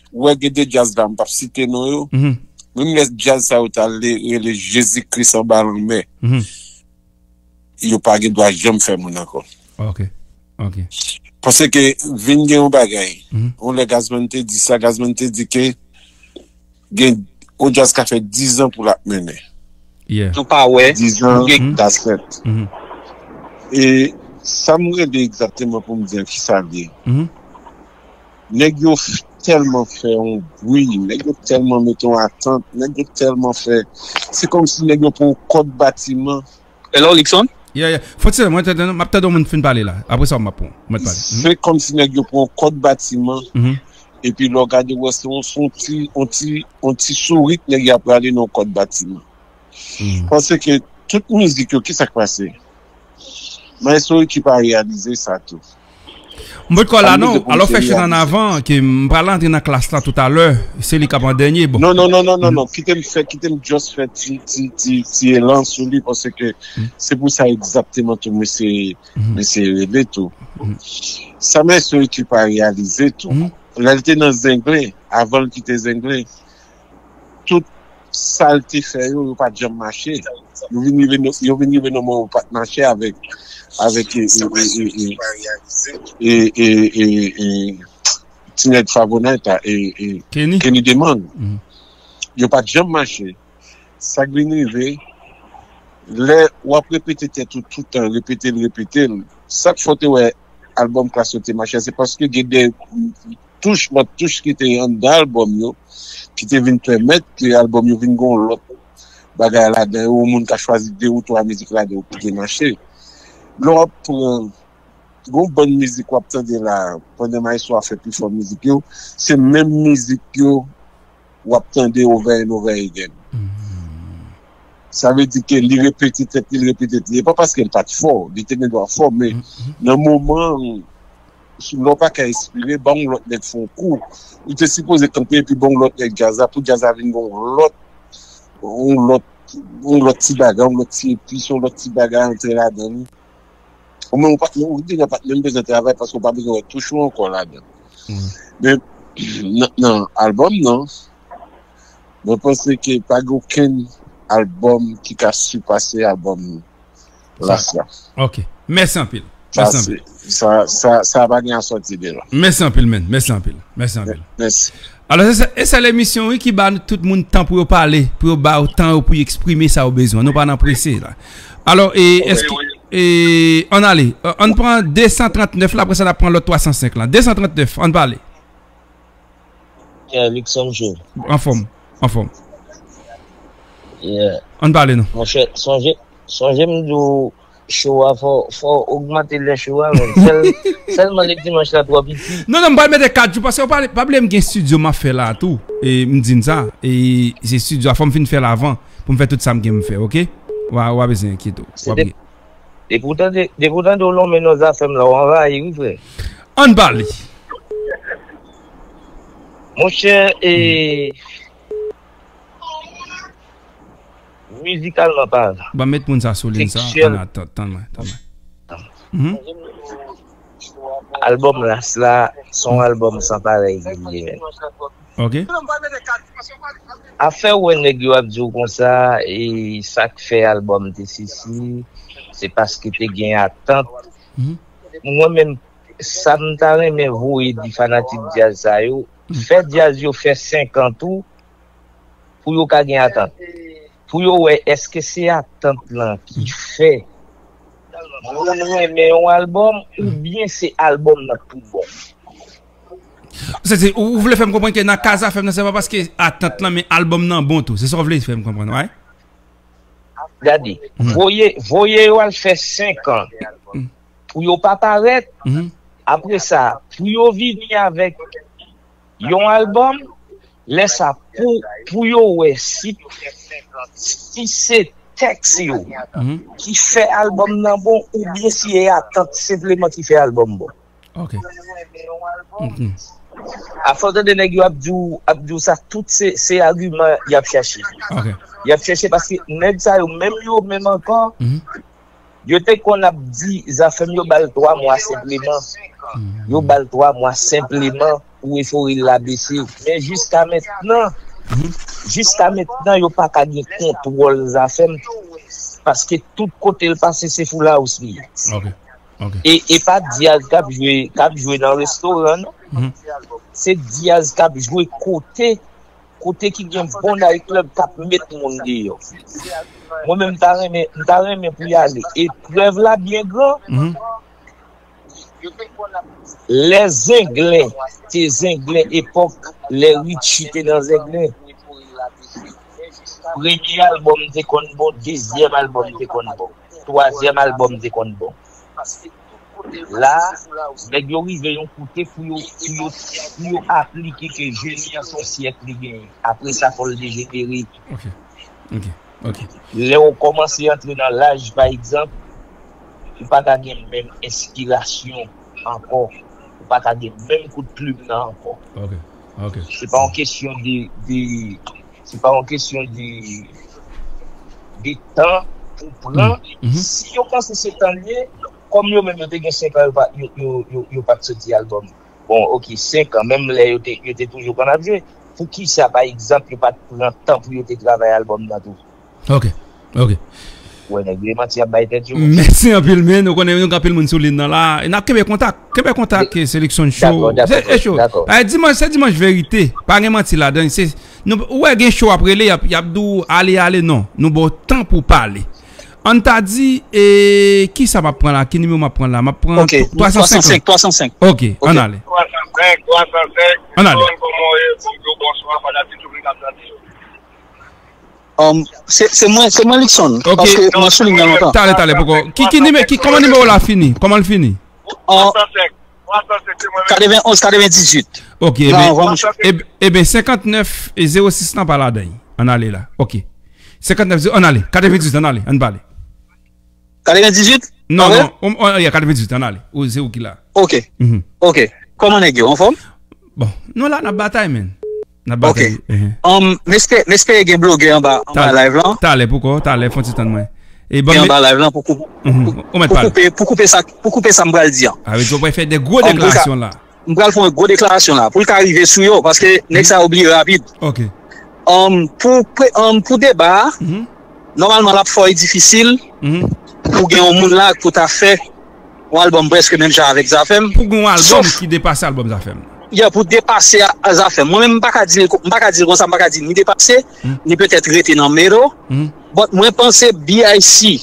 Ou wè gen de djaz la, m p ap site non yo. Menm lè djaz sa yo t al rele Jezi Kris anba lanmè, yo pa gen dwa janm fè moun ankò. Ok, ok. Paske vin gen yon bagay. Yon lè Gazman te di sa, Gazman te di ke gen yon djaz ka fè diz an pou l ap mennen. Yeah. Nou pa wè. Diz an, that's it. E sa m rele egzakteman pou m di an, ki sa l ye? Nèg yo f- tèlman fè yon bri, nèg yo tèlman mete yon atant, nèg yo tèlman fè. Se kòmsi nèg yo pran yon kòd batiman. Hello, Luckson? Yeah, yeah. Fò ti, mwen tande, m ap tande yon moun fin pale la. Apre sa, m ap pran. Mwen pale. Se kòmsi nèg yo pran yon kòd batiman. Epi lè w gade, w wè se yon, se yon ti, yon ti, yon ti sourit nèg yo ap rale nan yon kòd batiman. Paske tout mizik yo, ki sa k pase? Maestro Ricky pa reyalize sa tou. M pot ko la non, alò fè chita an avan, ke m pral antre nan Klass la toutalè, se li k ap an dènye, bon. Non, non, non, non, non, non, kite m fè, kite m just fè ti, ti, ti, ti elan sou li, paske se pou sa egzakteman tou, mesye, mesye rele tou. Sa Maestro Ricky pa reyalize tou. Lè l te nan Zenglen, avan l kite Zenglen, tout sa l te fè yo, yo pa t janm mache. Yo vin rive nan, yo vin rive nan moman yo pa t mache avèk, avèk, e, e, e, e, e, e, e, e, ti nèg Favonite la, e, e, Kenny. Kenny Demang. Yo pa t janm mache. Sa k vin rive, lè w ap repete tèt ou toutan, repete l, repete l, sa k fè w te wè albòm Klass yo te mache, se paske gen de touch, lòt touch ki te anndan albòm yo, ki te vin pèmèt ke albòm yo vin gen yon lòt, bagay ladan yo, yon moun ka chwazi de ou twa mizik ladan yo ki te mache. Lè w ap pran, gon bann mizik w ap tande la, pandan maestro a fè pifò mizik yo, se menm mizik yo w ap tande over and over again. Sa vle di ke li repete tèt li, li repete tèt li. E pa paske l pa t fò, li te gen dwa fò, men nan moman, lè w pa ka espire, ba yon lòt nèg fè yon kou. Ou te sipoze kanpe epi ba yon lòt nèg djaz la, pou djaz la vin gen yon lòt, yon lòt, yon lòt ti bagay, yon lòt ti epis, yon lòt ti bagay antre ladan li. Ou menm ou pa t, ou deja pa t menm bezwen travay paske ou pa bezwen wè touch ou ankò ladan. Men, nan, nan albòm nan, mwen panse ke pa gen okenn albòm ki ka sipase albòm Las la. Ok. Mèsi anpil. Mèsi anpil. Sa, sa, sa pa gen asòti de la. Mèsi anpil, men. Mèsi anpil. Mèsi anpil. Mèsi. Alò, se, se, se lemisyon, wi, ki ba tout moun tan pou yo pale, pou yo ba yo tan yo pou yo eksprime sa yo bezwen. Nou pa nan prese la. Alò, e, èske, e, ann ale. Ann pran de san trant nèf la, apre sa, n ap pran lòt twa san senk la. De san trant nèf, ann pale. Yeah, Luxon Joe. Anfòm, anfòm. Yeah. Ann pale non. Monchè, sonje, sonje m di w show a fò, fò ogmante lè show a menm. Sèl, sèlman lè dimanch la twò piti. Non, non, m pral mete kat jou paske w pale, pa bliye m gen studio m ap fè la tou. E m di n sa. E se studio a fò m fin fè l avan pou m fè tout sa m gen m fè, ok? W a, w a bezwen enkyete w. W ap gen. Depi w tande, depi w tande w lonmen non zafè m la, w anvayi wi frè. Ann pale. Monchè, e, mizikalman palan. Ban m met moun sa sou liy sa, an atant, tann mwen, tann mwen. Albòm Las la, se yon albòm san parèy ke l ye menm. Ok. Afè w wè nèg yo ap di w konsa, e sa k fè albòm te sesi, se paske te gen atant. Mwen menm, sa m ta renmen voye di fanatik djaz sa yo, fè djaz yo fè senk an tou, pou yo ka gen atant. Pou yo wè èske se atant lan ki fè moun renmen yon albòm oubyen se albòm nan k pi bon. Se, se, ou, ou vle fè m konprann ke nan ka zafè m nan, se pa paske atant lan, men albòm nan bon tou. Se sa w vle fè m konprann, right? Gade, voye, voye yo al fè senk an pou yo pa parèt. Apre sa, pou yo vini avèk yon albòm, lè sa pou, pou yo wè si, si se tèks yo ki fè albòm nan bon oubyen si e atant senpleman ki fè albòm bon. Ok. Afè w tande nèg yo ap di w, ap di w sa, tout se, se agiman y ap chache. Ok. Y ap chache paske nèg sa yo, menm yo menm ankò, yo te konn ap di zafè m, yo ba l twa mwa senpleman. Yo ba l twa mwa senpleman pou efori l la bese. Men jiska mentnan, jiska mentnan, yo pa ka gen kontwòl zafè m. Paske tout kote l pase, se Full House li ye. Ok. Ok. E, e pa dyaz k ap jwe, k ap jwe nan restoran, non. Se dyaz k ap jwe kote, kote ki gen bon night club k ap met moun deyò. Mwen menm, m ta renmen, m ta renmen pou y ale. E prèv la byen gran. Lè Zenglen te Zenglen, epòk lè Richie te nan Zenglen, premye albòm te konn bon, dezyèm albòm te konn bon, twazyèm albòm te konn bon. La, nèg yo rive yon kote pou yo, pou yo, pou yo aplike ke jeni an se yon syèk li genyen. Apre sa, fò l dejenere. Ok. Ok. Ok. Lè w kòmanse antre nan laj, pa egzanp, ou pa ka gen menm enspirasyon ankò. Ou pa ka gen menm kout plim nan ankò. Ok. Ok. Se pa yon kesyon de, de, se pa yon kesyon de, de tan pou pran. Si yo panse se tan l ye, kòm yo menm yo te gen senk an, yo pa, yo, yo, yo, yo pa t soti albòm. Bon, ok, senk an, menm lè yo te, yo te toujou konn ap jwe. Poukisa, pa egzanp, yo pa t pran tan pou yo te travay albòm nan tou? Ok, ok. Ou wè nèg yo e manti y ap bay tèt yo. Mèsi anpil, men. Ou konnen nou gen anpil moun sou liy nan la. E n ap kenbe kontak. Kenbe kontak, eh, Seleksyon Show. Dakò, dakò, Se, eh, show. Dakò. Eh, dimanch, se dimanch verite. Pa gen manti ladan. Se, nou, ou wè gen show ap rele, y ap, y ap di w ale, ale, non. Nou ba w tan pou pale. Ann ta di, eh, kisa m ap pran la? Ki nimewo m ap pran la? M ap pran Ok, twa san senk. twa san senk, twa san senk. Ok, ann ale. Twa san senk, twa san senk. Ann ale. Kòman w ye? Bonjou, bonswa, fanatik yo ki ap tande yo. Um, se se mwen, se mwen Luckson. Ok. Paske mwen sou liy nan lontan. Talè, talè, poko. Ki, ki nime, ki, kòman nimewo la fini? Kòman l fini? An katrevenonz, katrevendizuit. Ok, Non, ebyen, vamos. Eb- ebyen, senkantnèf e zewo sis lan pa ladan. Ann ale la. Ok. Senkantnèf, zewo, ann ale. Katrevendizuit, ann ale. Ann pale. Katrevendizuit? Non, non, on, on, yeah, katrevendizuit, ann ale. Ou, se ou ki la. Ok. Mhm. Ok. Kòman nèg yo? Anfòm? Bon, nou la, n ap batay, men. N ap Ok. Batay. Ehe. Um, m espere, m espere gen blogè anba, anba Tal- live lan. Talè, poko, talè, fon ti tann mwen. E ban Gen men anba live lan pou koup- Mhm. Ou mèt pou pale. Koupe, pou koupe sa, pou koupe sa m pral di an. A, vle di, ou pral fè de gwo Um, pou ka- deklarasyon la. M pral fè yon gwo deklarasyon la. Pou l ka rive sou yo, paske nèg sa yo bliye rapid. Ok. Um, pou, pre- um, pou deba a, Mhm. nòmalman, l ap fò e difisil Mhm. pou gen yon moun la pou ta fè yon albòm prèske menm jan avèk Zafèm. Pou gen yon albòm Sof ki depase albòm Zafèm. Yeah, pou depase a, a Zafèm. Mwen menm, m pa ka di l ko- m pa ka di l konsa, m pa ka di ni depase, Hmm. ni petèt rete nan middle. Hmm. But mwen panse B I C,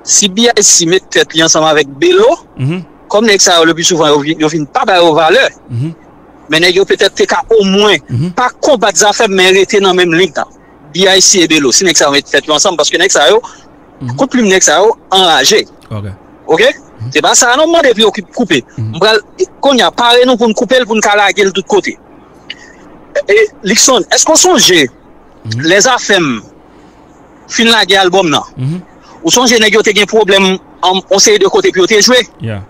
si B I C met tèt li ansanm avèk Belo, Mhm. kòm nèg sa yo, le pli souvan, yo vin, yo vin pa ba yo valè. Mhm. Men nèg yo petèt te ka omwen Mhm. pa konbat Zafèm, men rete nan menm liy nan. B I C e Belo, si nèg sa yo met tèt yo ansanm, paske nèg sa yo, Mhm. kout plim nèg sa yo anraje. Ok. Ok? Se pa sa non m mande pou yo ki- koupe. Mhm. M pral, kounye a, pare nou pou n koupe l, pou n ka lage l tout kote. E, Luckson, èske w sonje Mhm. lè Zafèm fin lage albòm nan? Mhm. Ou sonje nèg yo te gen pwoblèm an, an seri de kote pou yo te jwe? Yeah.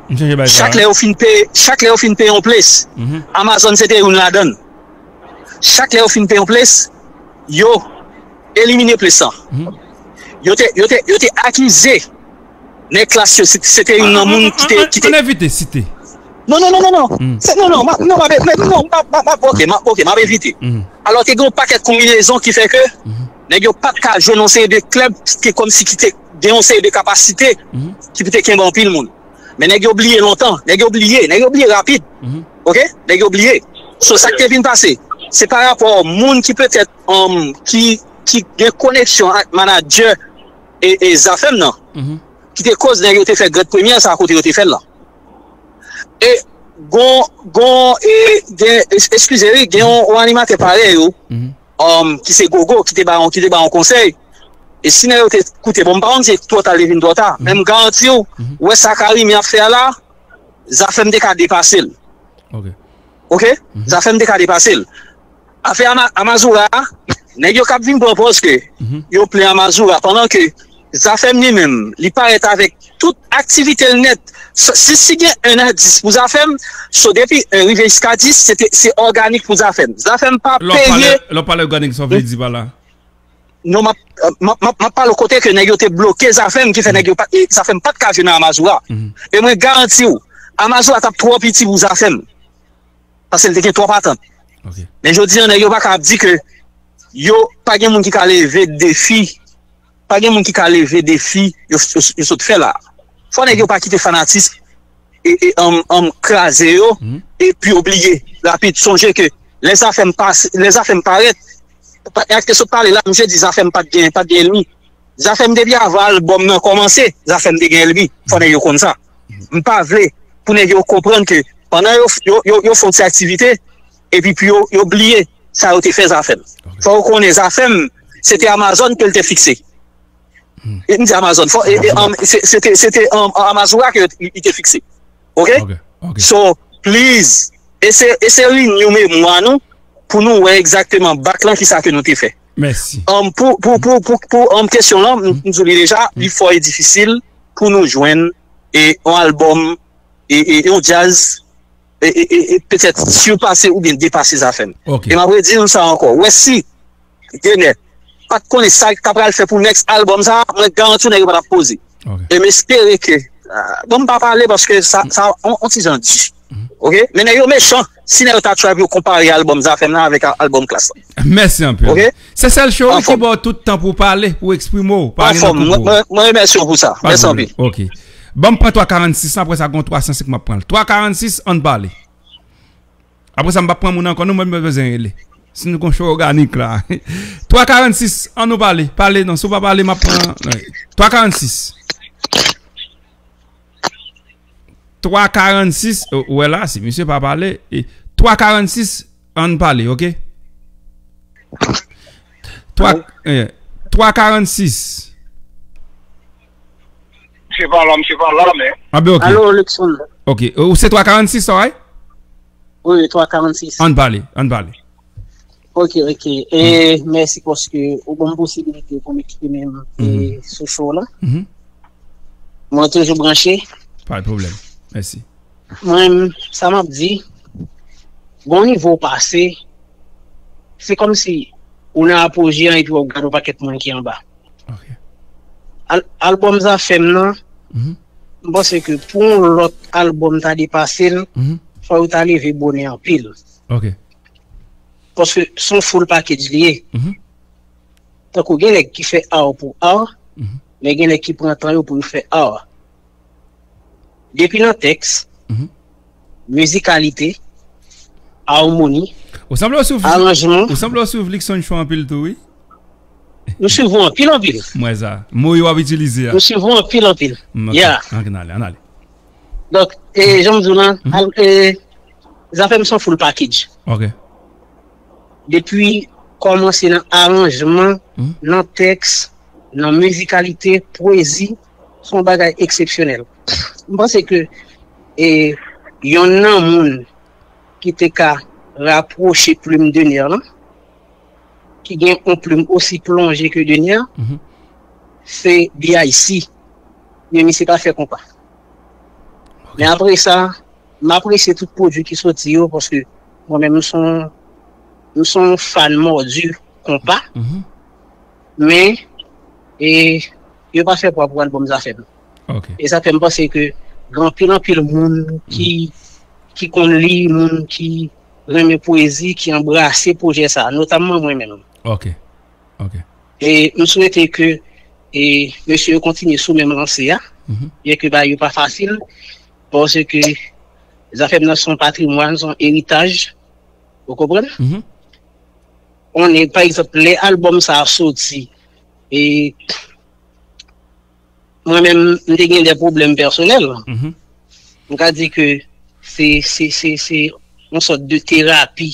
M sonje bagay sa. Chak lè yo fin peye, chak lè yo fin peye yon ples, Mhm. Amazon se te youn ladan l. Chak lè yo fin peye yon ples, yo elimine ples lan. Mhm. Yo te, yo te, yo te akize nèg Klass yo, se se te youn nan moun ki te, ki te Ann evite site. Non, non, non, non, non. Hmm. Se, non, non, ma, non, ma, non, ma, ma, ma, ok, ma, ok, ma evite. Hmm. Alò, te gen yon pakèt konbinezon ki fè ke Hmm. nèg yo pa t ka jwenn yon seri de klèb ki kòmsi ki te gen yon seri de kapasite Hmm. ki pou te kenbe anpil moun. Men nèg yo bliye lontan, nèg yo bliye, nèg yo bliye rapid. Hmm. Ok? Nèg yo bliye. So, sa ki te vin pase, se pa rapò moun ki petèt, um, ki, ki gen koneksyon ak manadjè e, e Zafèm nan, Hmm. ki te koz nèg yo te fè Grand Première sa kote yo te fè l lan. E gon, gon, e, gen, es- eskize wi, gen yon, yon animatè parèy ou, Mhm. um, ki se Gogo, ki te ba yon, ki te ba yon konsèy. E si nèg yo te koute, bon, m pa konn si twò ta li vin twò ta, Mhm. men m garanti w, Mhm. wè sa Karimi ap fè a la, Zafèm te ka depase l. Ok. Ok? Mhm. Zafèm te ka depase l. Afè Ama- Amazura a, nèg yo k ap vin pran pòz ke Mhm. yo plen Amazura, pandan ke Zafèm li menm, li parèt avèk tout aktivite l nèt. So, si, si gen un a dis pou Zafèm, so depi un rive jiska dis, se te, se òganik pou Zafèm. Zafèm pa Lè w pale, peye. Lè w pale òganik, sa w vle di pa la? Non, m ap, m ap, m ap, m ap pale kote ke nèg yo te bloke Zafèm, ki fè nèg yo pa, e Zafèm pa t ka jwe nan Amazura. Mhm. E mwen garanti w, Amazura t ap twò piti pou Zafèm. Paske l te gen twòp atant. Ok. Men jodi a, nèg yo pa ka ap di ke yo pa gen moun ki ka leve defi, pa gen moun ki ka leve defi yo, yo, yo sot fè la. Fò nèg yo pa kite fanatis e, e, anm, anm, kraze yo, Mhm. epi yo bliye rapid. Sonje ke lè Zafèm pase, lè Zafèm parèt, pa- ak te sot pale la, misye di Zafèm pa t gen, pa t gen ènmi. Zafèm depi avan albòm nan kòmanse, Zafèm te gen ènmi. Fò nèg yo konn sa. M pa vle pou nèg yo konprann ke pandan yo, yo, yo, yo fè yon ti aktivite, epi pou yo, yo bliye sa yo te fè Zafèm. Ok. Fò yo konnen Zafèm, se te Amazon ke l te fikse. Hmm. E m di Amazon, fò, e, e, Amazon. Am, se, se te, se te, am, Amazura ke li, li te fikse. Ok? Ok, ok. So, please, ese, ese renew memwa nou pou nou wè egzakteman back lan kisa ke nou te fè. Mèsi. Am, pou, pou, pou, pou, pou, am, kesyon lan, m, m di w li deja, li fò e difisil pou nou jwenn e yon albòm, e, e, e yon djaz, e, e, e, e petèt sipase oubyen depase Zafèm. Ok. E m ap redi nou sa ankò. Wè si Dener pa t konnen sa l ta pral fè pou next album sa, mwen garanti w nèg yo pa t ap poze. Ok. E m espere ke, ah, bon, m pa pale paske sa, sa, on, on ti jan di. Mhm. Ok? Men nèg yo mechan. Si nèg yo ta try pou yo konpare album Zafèm nan avèk a-, album Klass lan. Mèsi anpil. Ok? Se sèl show ki ba w tout tan pou w pale, pou w eksprime w, pa gen nan koup ou. Mwen, mwen, mwen remèsye w pou sa. Mèsi anpil. Ok. Ban m pran twa karannsis lan, apre sa, gon twa san senk m ap pran l. Twa karannsis, ann pale. Apre sa, m p ap pran moun ankò, non, mwen, mwen bezwen rele. Si nou gon show òganik la. Twa karannsis, ann nou pale. Pale, non, si w pa pale, m ap pran. Twa karannsis. Twa karannsis, ou, ou wè la, si misye pa pale, e, twa karannsis, ann pale, ok? Twa, eh, twa karannsis. Misye pa la, misye pa la, men. Ah, ben, ok. Alo, Luckson. Ok. Ou se twa karannsis, sa, wi? Wi, twa karannsis. Ann pale, ann pale. Ok, ok. E mèsi paske ou ban m posibilite pou m eksprime m e, sou show la. Mhm. Mwen toujou branche. Pa de pwoblèm. Mèsi. Mwen, sa m ap di, bon nivo w pase, se kòmsi ou nan apoje an epi w ap gade yon pakèt moun ki anba. Ok. Al-, albòm Zafèm nan, m panse ke pou yon lòt albòm ta depase l, fò yo ta leve bonè anpil. Ok. Paske se yon full package li ye. Tankou gen nèg ki fè art pou art, men gen nèg ki pran tan yo pou yo fè art. Depi nan tèks, mizikalite, amoni, Ou sanble w swiv, aranjman. Ou sanble w swiv Luckson Show anpil tou, wi. M swiv ou anpil, anpil. M wè sa. Mo yo w ap itilize a. M swiv ou anpil, anpil. Mm, ok. Yeah. Ann ale, ann ale. Donk, e, jan m di w lan, al-, e, Zafèm se yon full package. Ok. Depi kòmanse nan aranjman, nan tèks, nan mizikalite, pwezi, se yon bagay eksepsyonèl. M panse ke, e, yonn nan moun ki te ka rapwoche plim Dener lan, ki gen yon plim osi plonje ke Dener, se B I C. Men misye pa fè konpa. Ok. Men apre sa, m apresye tout pwodui ki soti yo, paske mwen menm, m se yon, m se yon fan mòdi konpa. Mhm. Men, e, yo pa fè pwa pou albòm Zafèm. Ok. E sa fè m panse ke gen anpil, anpil moun ki, ki konn li, moun ki renmen pwezi, ki anbrase pwojè sa, notamman mwen menm. Ok. Ok. E m swete ke, e, mesye yo kontinye sou menm lanse a, mhm, byen ke bagay yo pa fasil, paske Zafèm nan se yon patrimwàn, se yon eritaj, ou konprann? Mhm. Konnen, pa egzanp, lè albòm sa a soti, e mwen menm, m te gen de pwoblèm pèsonèl. Mhm. M ka di ke se, se, se, se yon sòt de terapi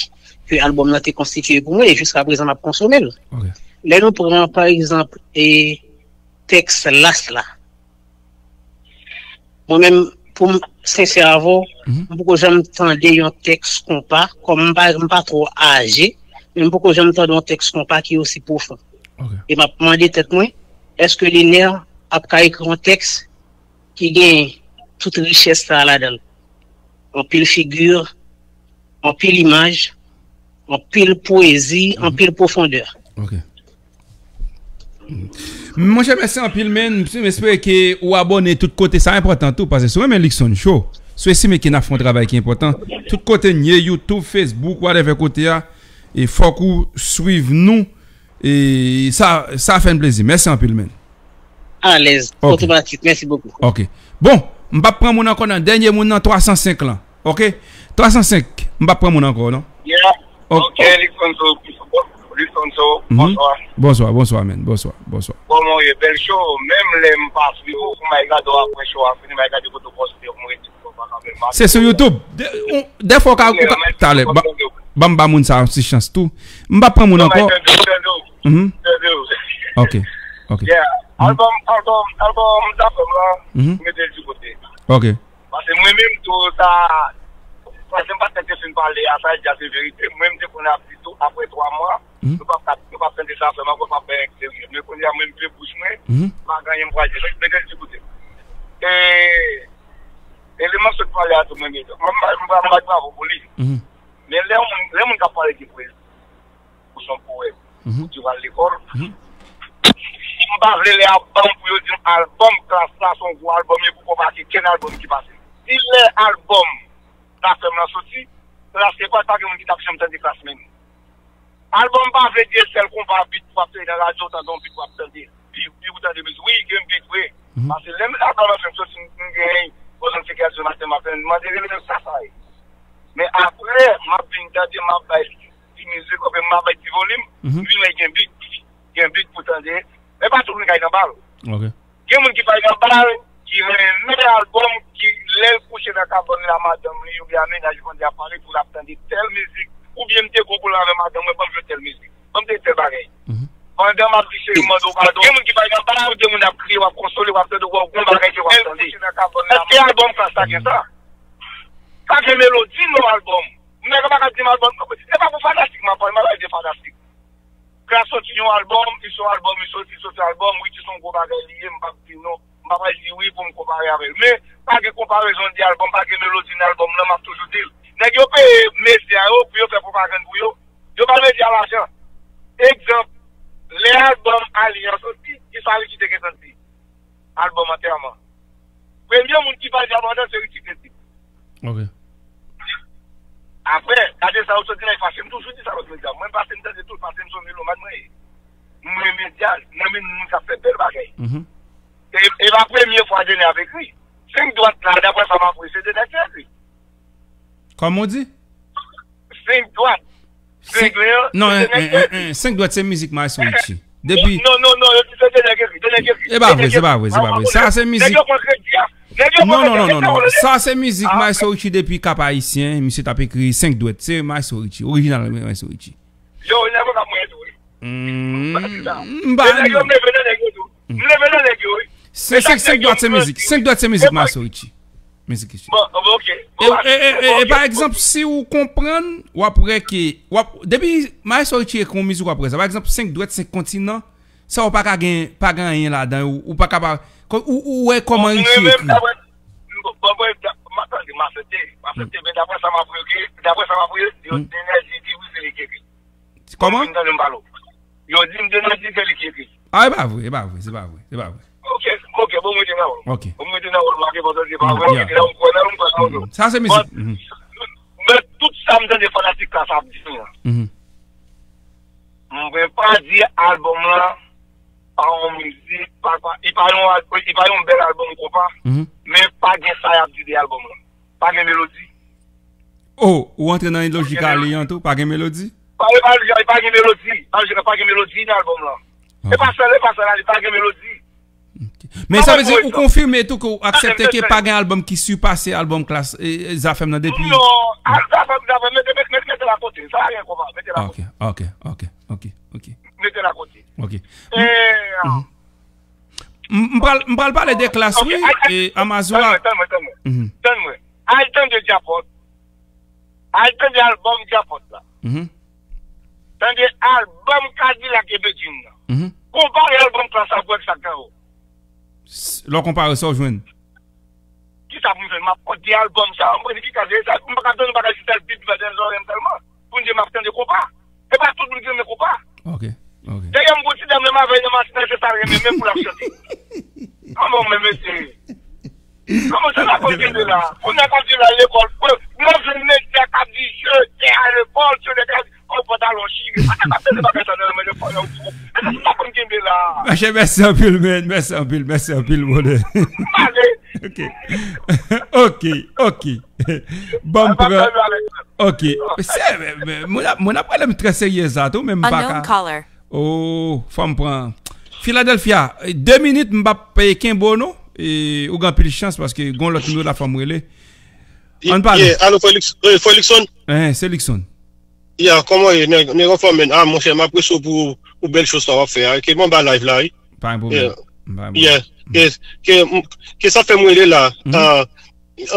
ke albòm nan te konstitye pou mwen, e jiska prezan m ap konsome l. Ok. Lè nou pran, pa egzanp, e tèks Las la, mwen menm, pou m sensè avè w, mhm, m poko janm tande yon tèks konpa, kòm m pa, m pa twò aje, men m poko janm tande yon tèks konpa ki osi pwofon. Ok. E m ap mande tèt mwen, èske Dener ap ka ekri yon tèks ki gen tout richès sa a ladan l? Anpil figi, anpil imaj, anpil pwezi, mhm, anpil pwofondè. Ok. Monchè, mèsi anpil, men. M espere ke ou abòne tout kote. Sa enpòtan tou, paske si w renmen Luckson Show, si w estime ke n ap fè yon travay ki enpòtan, tout kote n ye, YouTube, Facebook, whatever kote a, e fòk ou swiv nou. E sa, sa fè n plezi. Mèsi anpil, men. Alèz, ok, otomatik. Mèsi bokou. Ok. Bon, m p ap pran moun ankò nan dènye moun nan, twa san senk lan. Ok? Twa san senk, m p ap pran moun ankò, non? Yeah. Ok. Ok, Luckson Show, Luckson Show, mhm, bonswa. Bonswa, bonswa, men. Bonswa, bonswa. Kòman w ye? Bèl show. Menm lè m pa swiv ou, m al gade w apre show a fini, m al gade kote w poste, m rete. Se sou YouTube. De, ou, dèfwa w ka, ou ka, talè, ba, ban m ba moun sa yon ti chans tou. M p ap pran moun ankò. Mhm. Ok, ok. Yeah. Mhm. Albòm, albòm, albòm Zafèm lan, mhm, m mete l sou kote. Ok. Paske mwen menm tou, sa, paske m pa t tèt fin pale a sa, l di a se verite. Mwen, m te konn ap di tou, apre twa mwa, mhm, nou p ap, nou p ap tande Zafèm ankò, m ap bay eksperyans. Men kounye a, mwen, m vle bouch mwen, mhm, pa gen anyen m pral di. Mete l sou kote. E, eleman sot pale a tou, mwen, mete. Mwen, m pa, m pa, m pa bravo pou li. Mhm. Men lè yon moun, lè moun k ap pale de pwezi, ou se yon powèt, mhm, ou te pral lekòl. Mhm. M pa vle lè y ap ban m pou yo di m albòm Klass la se yon gwo albòm, yo poko pase kenn albòm ki pase. Si lè albòm Zafèm lan soti, Klass se pa, pa gen moun ki t ap janm tande Klass menm. Albòm pa vle di sèl konpa bit w ap tande nan radyo, w tande yon bit w ap tande. Pi, pi ou tande mizik. Wi, gen bit vre. Mhm. Paske lè albòm Zafèm soti, m, m gen, bon, m se kèl se maten, m ap mande rele sa sa ye. Men apre, m ap vin tande, m ap bay ti mizik, oubyen m ap bay ti volim, mhm, m vin wè gen bit. Gen bit pou tande. Men pa tout moun k al nan bal. Ok. Gen moun ki pa al nan bal, ki renmen albòm, ki lè l kouche nan kabann li a madanm li, oubyen a mennaj li, pandan y ap pale, pou l ap tande tèl mizik, oubyen m te gon pwoblèm avè madanm mwen, ban m jwe tèl mizik, ban m tande tèl bagay. Mhm. Pandan m ap di cheri m mande w padon, gen moun ki pa, m pa tande moun ap kriye, w ap konsole, w ap tande w gon bagay ke w ap tande. Èske albòm Klass la gen sa? Pa gen melodi nan albòm. Nèg la pa ka di m albòm. Se pa pou fanatik m ap pale, m pa pale de fanatik. Klass soti yon albòm, li se yon albòm, li soti, soti albòm, wi, se yon gwo bagay li ye, m p ap di non. M pa pral di wi pou m konpare avè l. Men, pa gen konparezon de albòm, pa gen melodi nan albòm nan, m ap toujou di l. Nèg yo peye medya yo pou yo fè pwopagann pou yo. Yo ba medya lajan. Egzanp, lè albòm Aliyans soti, kisa Richie te gentan di? Albòm antèman. Premye moun ki pale de albòm antèman, se Richie ki te di. Ok. Apre, gade sa yo soti la, e fache m toujou di sa lòt medya. Mwen pase m tande tout, pase m se yon melomàn mwen ye. M renmen djaz, m renmen moun k ap fè bèl bagay. Mhm. E, e pa premye fwa Dener ap ekri. Senk dwat la, daprè sa m ap wè, se Dener ki ekri. Kòman w di? Senk dwat. Senk, Senk, non, se Dener ki ekri. Senk dwat se mizik Maestro Richie. Depi Non, non, non, yo di se Dener ki ekri, Dener ki ekri. E pa vre, se pa vre, se pa vre. Sa se mizik. Nèg yo pran kredi a. Nèg yo pran kredi a. Non, non, non, non, non. Sa se mizik Maestro Richie depi Cap Haïtien, misye t ap ekri Senk dwat, se Maestro Richie, orijinal Maestro Richie. Yo, nèg yo k ap mwen tou, wi. Hmm, m pa. E nèg yo, m leve nan nèg yo tou. M leve nan nèg yo, wi. Se, se, Senk dwat se mizik. Senk dwat se mizik Maestro Richie. Mizik Richie. Bon, bon, ok. E, e, e, e, e pa egzanp, si w konprann, w ap wè ke, w ap, depi Maestro Richie ekri yon mizik, w ap wè sa. Pa egzanp, Senk dwat, Senk kontinan, sa w pa ka gen, pa gen anyen ladan, ou, ou pa ka pa, ou, ou wè kòman Richie ekri. Bon, bon, bon, m ap tande, m aksepte, m aksepte, men daprè sa m ap wè, daprè sa m ap wè, yo, Dener di, di wi, se li ki ekri. Kòman? Yo di m tande m pale w. Yo di m Dener di se li ki ekri. Ah, e pa vre, e pa vre, se pa vre, se pa vre. Ok, ok, bon, mwen te nan wòl. Ok. Bon, mwen te nan wòl, mwen te nan wòl, se pa vre, yeah, mwen te nan wòl, mwen te nan wòl. Sa se mizik. But, but tout sa m tande fanatik la sa ap di an. Mhm. Mwen pa di albòm la pa yon mizik, pa, pa, li pa yon al-, li pa yon bèl albòm konpa, mhm, men pa gen sa y ap di de albòm la. Pa gen melodi. Oh, ou antre nan lojik ale an tou, pa gen melodi? Pa, e pa, e pa gen melodi. An jeneral, pa gen melodi nan albòm lan. E pa sèl, e pa sèl, e pa gen melodi. Ok. Men sa vle di ou konfime tou ke ou aksepte ke pa gen albòm ki sipase albòm Klass, e, e, Zafèm nan depi? Non, a, Zafèm, Zafèm, mete, mete, mete, mete l akote. Sa pa gen konpa, mete l akote. Ok, ok, ok, ok, ok. Mete l akote. Ok. E, mhm. M, m pral, m pral pale de Klass, ok, wi, e, Amazua. Tann mwen, tann mwen, tann mwen. Mhm. Tann mwen. Al tande Djapòt. Al tande albòm Djapòt la. Mhm. Tande albòm Kadilak e Bedjine nan. Mhm. Konpare albòm Klass la pou wè sa k nan yo. S-, lè w konpare sa w jwenn. Kisa pou m jwenn? M ap konte albòm sa, m konn ki kalite sa. M pa ka tande bagay sou sèl bit vèdè zòrèy m sèlman. Pou m di m ap tande konpa. E pa tout moun ki renmen konpa. Ok, ok. Dayè m gon ti dam menm avè l nan matin nan, se sa l renmen menm pou l ap chante. Kòman w menm mesye? Kòman se la pou l kenbe la? Pou nèg ap di l al lekòl, pou nèg jwenn medya k ap di je te al lekòl, se nèg k ap di, oh, pantalon chire. Pa ta ka tande bagay sa nan men de fò yo. E se sa pou l kenbe la. Machè, mèsi anpil, man. Mèsi anpil, mèsi anpil, brother. Ale. Ok. Ok, ok. Ban m pran. Ok. Se, men, men, mwen ap, mwen ap pale m trè serye sa tou, men m pa ka. Unknown caller. Oh, fò m pran. Philadelphia, de minit, m p ap, eh, kenbe w non. E, ou gen anpil chans paske gon lòt nimewo la fò m rele. Ann pale. Yeah, alo, Felix, eh, Felixson? Eh, se Luckson. Yeah, kòman w ye, nèg, nèg anfòm, man? Ah, monchè, m apresye w pou, pou bèl choz sa w ap fè a. Ke m anba live la, wi. Pa gen pwoblèm. Yeah. Pa gen pwoblèm. Yeah. Ke, ke, ke sa fè m rele la. Mhm. Ah,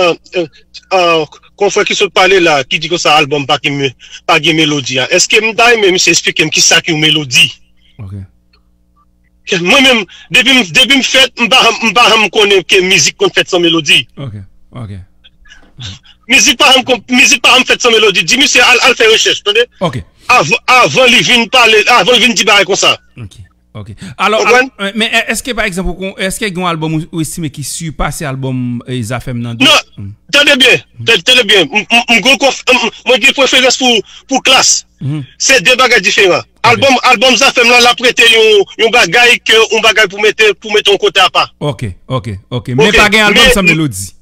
ah, ah, ah, kon frè ki sot pale la, ki di konsa albòm pa gen me-, pa gen melodi a. Èske m ta renmen misye esplike m kisa ki yon melodi? Ok. Mwen menm, depi m, depi m fèt, m pa, m pa janm konnen ke mizik konn fèt san melodi. Ok, ok. Mizik pa janm kon-, mizik pa janm fèt san melodi. Di misye al, al fè rechèch, tande? Ok. Avan, avan li vin pale, avan li vin di bagay konsa. Ok, ok. Alò, konprann? Alò, men èske, pa egzanp, ou kon-, èske gen yon albòm ou, ou estime ki sipase albòm, eh, Zafèm nan? Non, tande byen, tande, tande byen. M, m, m, gon konf-, m, m, mwen gen preferans pou, pou Klass. Mhm. Se de bagay diferan. Ok. Albòm, albòm Zafèm lan, l ap rete yon, yon bagay ke, yon bagay pou mete, pou mete yon kote apa. Ok, ok, ok. Men pa gen albòm san melodi.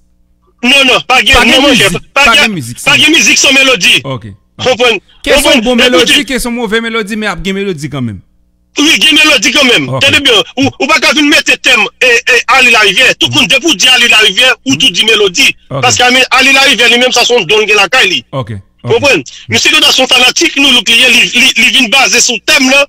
Non, non, pa gen, non, monchè, pa gen mizik, pa gen mizik san melodi. Ok. Konprann? Ke se yon bon melodi, ke se yon move melodi, men ap gen melodi kanmenm. Wi, gen melodi kanmenm. Ok. Tande byen, ou, ou pa ka vin mete tèm, e, e, Ali Larivière. Tout moun, depi ou di Ali Larivière, ou tou di melodi. Ok. Paske Ali, Ali Larivière, li menm, sa se yon don l gen lakay li. Ok. Ok. Konprann? Misye gentan se yon fanatik Nou Look li ye, li, li, li vin baze sou tèm nan,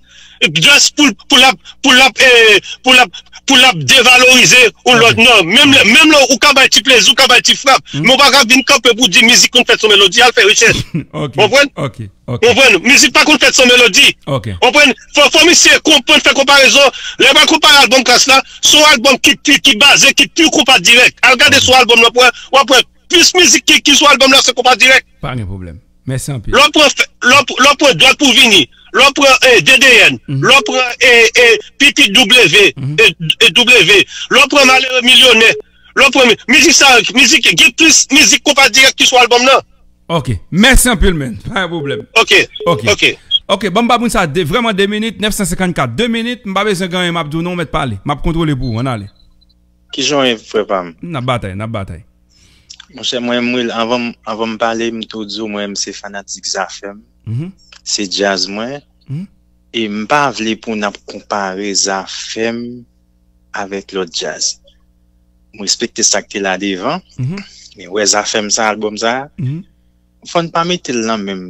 just pou, pou l ap, pou l ap, eh, pou l ap, pou l ap devalorize yon lòt non. Menm lè, menm lè ou ka bay ti plezi, ou ka bay ti frap, men ou pa ka vin kanpe pou di mizik konn fèt sou melodi, al fè rechèch. Konprann? Konprann? Mizik pa konn fèt sou melodi. Konprann? Fò, fò misye konprann, fè konparezon. Lè mwen konpare albòm Klass la, se yon albòm ki, ki, ki baze, ki pi konpa dirèk. Al gade sou albòm nan, w ap wè, w ap wè plis mizik ki, ki sou albòm la, se konpa dirèk. Pa gen pwoblèm. Mèsi anpil. Lè w pran, lè w, lè w pran Dwèt pou vini, lè w pran, eh, D D N, lè w pran, eh, eh, Pitit W, eh, eh, W, lè w pran Malere Milyonè, lè w pran mi-, mizik sa, mizik, gen plis mizik konpa dirèk ki sou albòm nan. Ok. Mèsi anpil, men. Pa gen pwoblèm. Ok. Ok. Ok. Ok, ban m ba moun sa de, vrèman de minit, nèf san senkannkat, de minit, m pa bezwen gen anyen m ap di w non, ou mèt pale. M ap kontwole pou ou, ann ale. Kijan w ye, frè pa m? N ap batay, n ap batay. Monchè, mwen, mwen, anvan, anvan m pale, m tou di w, mwen, m se fanatik Zafèm. Se djaz mwen. E m pa vle pou n ap konpare Zafèm avèk lòt djaz. M respekte sa k te la devan. Men wè Zafèm sa, albòm sa, fò n pa mete l nan menm